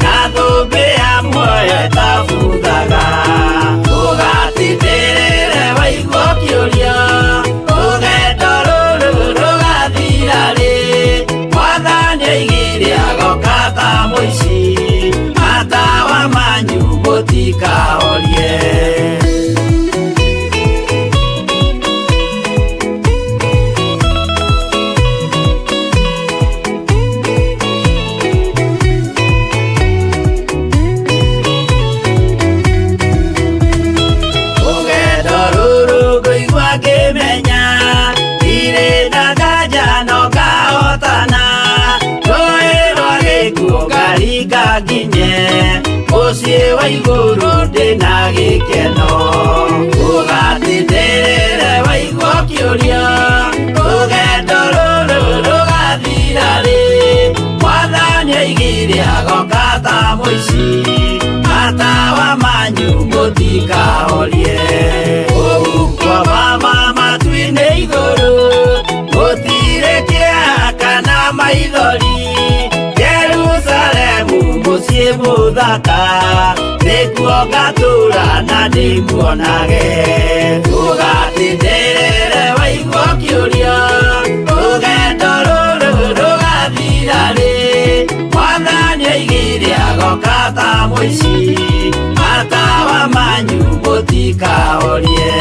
na thũmbĩ ya muoyo ĩtabuthaga. Ndũgatindĩrĩre waigua ũkĩũrio, rũgendo rũrũ rũgathira rĩ? Mwathani oigire agoka ta mũici, matawa manyu mũtikahorie. Rũgendo rũrũ ngũigua ngĩmenya, ndirĩ na nganja no ngahotana, rũĩ rwa gĩkuũ ngaringa nginye, mũciĩ wa igũrũ ndĩna gĩkeno. Ndũgatindĩrĩre waigua ũkĩũrio, rũgendo rũrũ rũgathira rĩ? Mwathani oigire agoka ta mũici, matawa manyu mũtikahorie. Ũhuko wa matu-inĩ igũrũ, gũtirĩ kĩeha kana maithori, Jerusalemu mũciĩ mũthaka, nĩkuo ngatũũra na ndĩmuonage. Ndũgatindĩrĩre waigua ũkĩũrio, rũgendo rũrũ rũgathira rĩ? Mwathani oigire agoka ta mũici, matawa manyu mũtikahorie.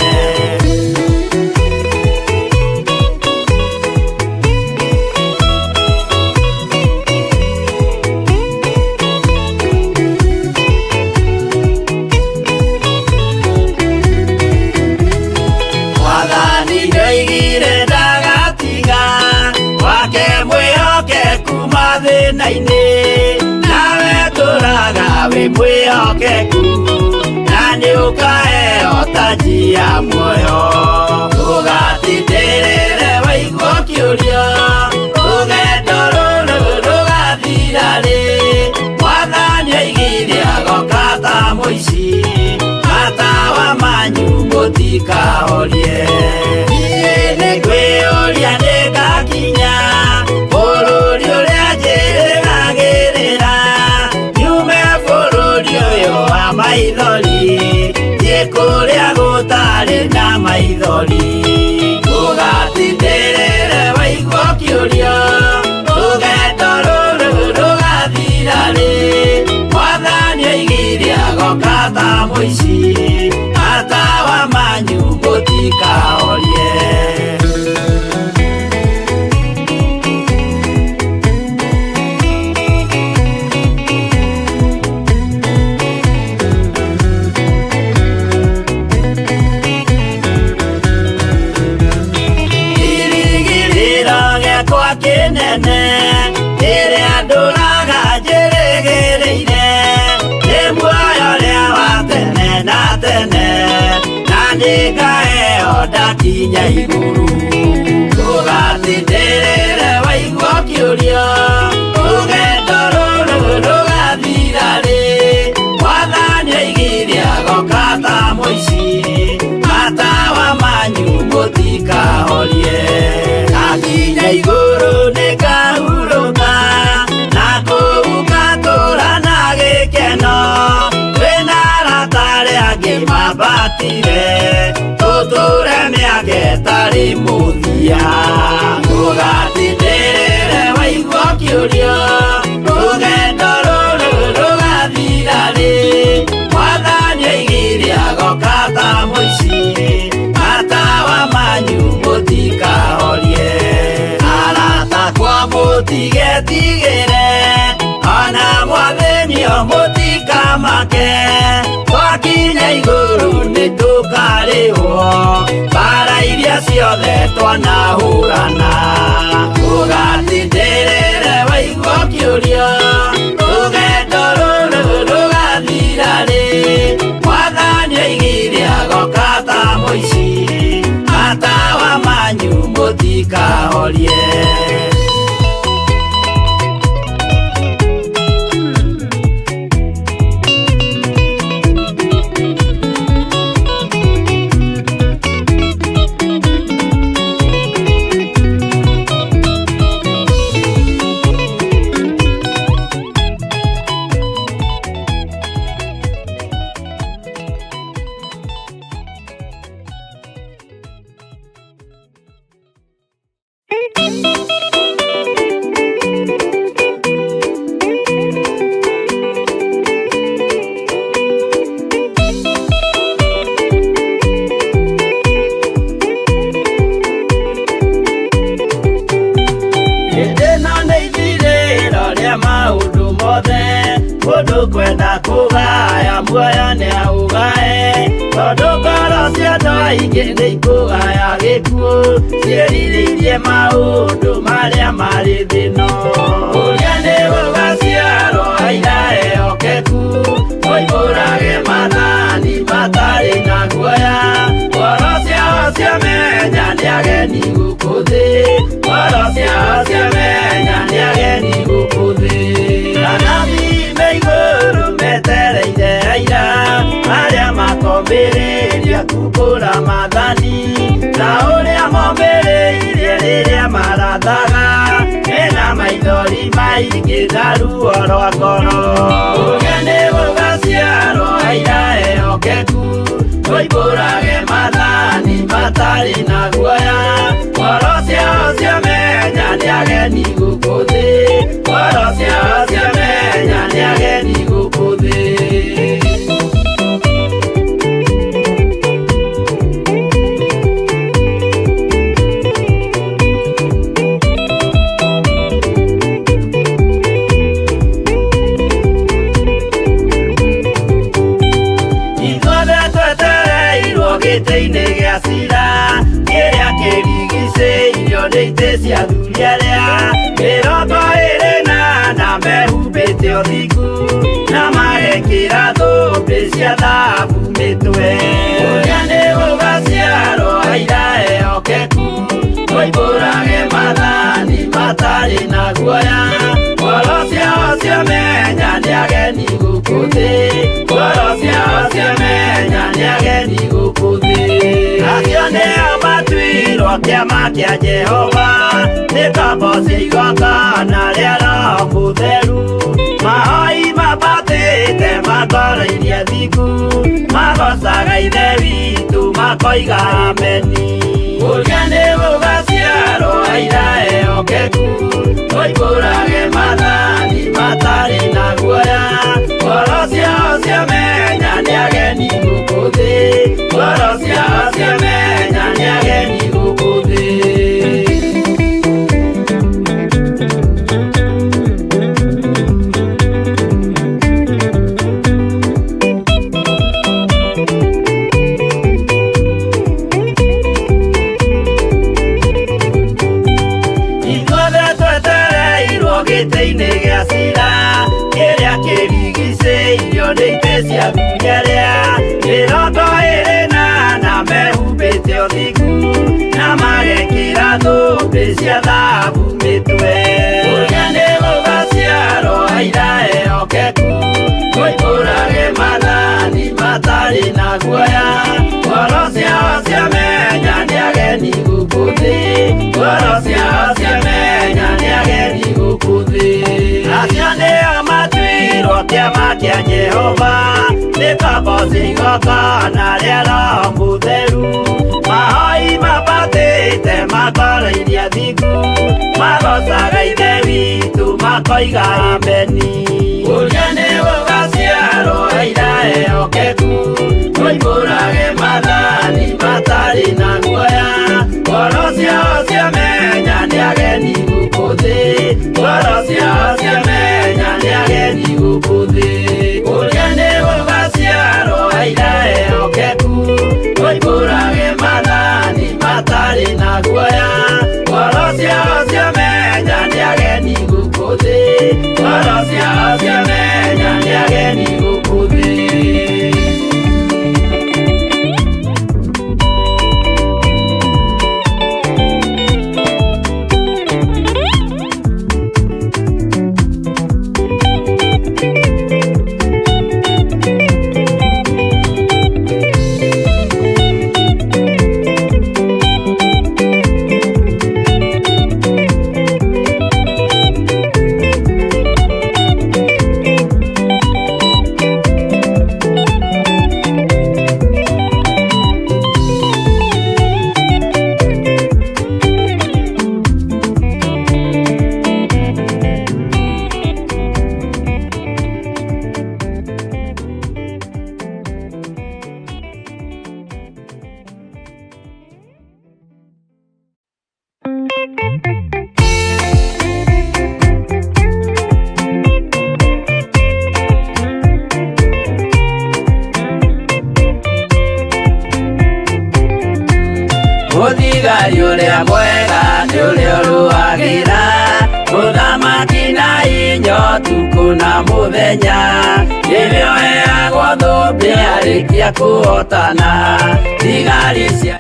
Mathĩna-inĩ nawe tũraga wĩ mwĩhokeku na nĩ ũkaheo taji ya muoyo. Ũgatindĩrĩre waigua ũkĩũria rũgendo rũrũ rũgathira rĩ. Mwathani oigire agoka ta mũici, matawa manyu mũtikahorie. Niĩ nĩngwĩyũria nĩngakinya bũrũri ũrĩa njĩrĩgagĩrĩra, nyume bũrũri ũyũ wa maithori thiĩ kũrĩa gũtarĩ na maithori. Ũgatindĩrĩre waigua ũkĩũria rũgendo rũrũ rũgathira rĩ. Mwathani oigire agoka ta mũici, matawa manyu mũtikahorie. Kĩrĩgĩrĩro gĩakwa kĩnene kĩrĩa ndũraga njĩrĩgĩrĩire nĩ muoyo ũrĩa wa tene na tene, na nĩngaheo ndakinya igũrũ. Ũgatindĩrĩre waigua ũkĩũria rũgendo rũrũ rũgathira rĩ. Mwathani oigire agoka ta mũici, matawa manyu mũtikahorie. Ndakinya igũrũ nĩngahurũka na kũu ngatũũra na gĩkeno. Twĩna arata arĩa angĩ mambatire tũtũũre mĩaka ĩtarĩ mũthia. Ũgatindĩrĩre waigua ũkĩũria rũgendo rũrũ rũgathira rĩ. Mwathani oigire agoka ta mũici, matawa manyu mũtikahorie. Arata akwa mũtigetigĩre, ona mwathĩnio mũtikamake. Twakinya igũrũ nĩtũkarĩhwo mbara iria ciothe twanahũrana. Ũgatindĩrĩre waigua ũkĩũria rũgendo rũrũ rũgathira rĩ. Mwathani oigire agoka ta mũici, matawa manyu mũtikahorie. Hĩndĩ ĩno nĩ ithirĩro rĩa maũndũ mothe, mũndũ kwenda kũgaya muoyo nĩaũgae, tondũ ngoro cia andũ aingĩ nĩikũgaya gĩkuũ, ciĩrirĩirie maũndũ marĩa marĩ thĩ ĩno. Ũrĩa nĩ gũgaciarwo aira ehokeku, moimbũrage maathani matarĩ na guoya, ngoro ciao ciamenya nĩ ageni gũkũ thĩ, ngoro ciao ciamenya nĩ ageni gũkũ thĩ. Anabii me igũrũ metereire aira arĩa makombĩrĩria kumbũra maathani, ta ũrĩa mombĩrĩirie rĩrĩa marathaga, mena maithori maingĩ na ruo rwa ngoro. Ũrĩa nĩ gũgaciarwo aira ehokeku, moimbũrage maathani matarĩ na guoya, ngoro ciao ciamenya nĩ ageni gũkũ thĩ, ngoro ciao ciamenya nĩ ageni gũkũ thĩ. Ithuothe twetereirwo gĩtĩ-inĩ gĩa cira kĩrĩa kĩrigicĩirio nĩ itĩ cia athuri arĩa 24. Matarĩ na guoya, ngoro ciao ciamenya nĩ ageni gũkũ thĩ, ngoro ciao ciamenya nĩ ageni gũkũ thĩ. Acio nĩo matuirwo kĩama kĩa Jehova, nĩ ngombo cia igongona rĩa Roho Mũtheru. Mahoi mabatĩte makoroirie thingu, magocaga Ithe witũ makoiga ameni. Ũrĩa nĩ gũgaciarwo aira ehokeku, moimbũrage maathani matarĩ na guoya, ngoro ciao ciamenya nĩ ageni gũkũ thĩ, ngoro ciao ciamenya nĩ ageni gũkũ thĩ. Ithuothe twetereirwo gĩtĩ-inĩ gĩa cira, kĩrĩa kĩrigicĩirio nĩ itĩ cia ngunyeria, 24 mehumbĩte ũthingu, na magekĩra thũmbĩ cia thahabu mĩtwe. Ũrĩa nĩ gũgaciarwo aira ehokeku, moimbũrage maathani matarĩ na guoya, ngoro ciao ciamenya nĩ ageni gũkũ thĩ, ngoro ciao ciamenya nĩ ageni gũkũ thĩ. Acio nĩo matuirwo kĩama kĩa Jehova, nĩ ngombo cia igongona rĩa Roho Mũtheru. Mahoi mabatĩte makoroirie thingu, magocaga Ithe witũ makoiga ameni. Ũrĩa nĩ gũgaciarwo aira ehokeku, moimbũrage maathani matarĩ na guoya, ngoro ciao ciamenya nĩ ageni gũkũ thĩ, ngoro ciao ciamenya nĩ ageni gũkũ thĩ. Ũrĩa nĩ gũgaciarwo aira ehokeku, moimbũrage maathani matarĩ na guoya, ngoro ciao ciamenya nĩ ageni gũkũ thĩ, ngoro ciao ciamenya nĩ ageni gũkũ thĩ. Mũthigari ũrĩa mwega nĩ ũrĩa ũrũagĩra mũthamaki na inyo ũtukũ na mũthenya, nĩwe ũheagwo thũmbĩ arĩkia kũhotana thigari cia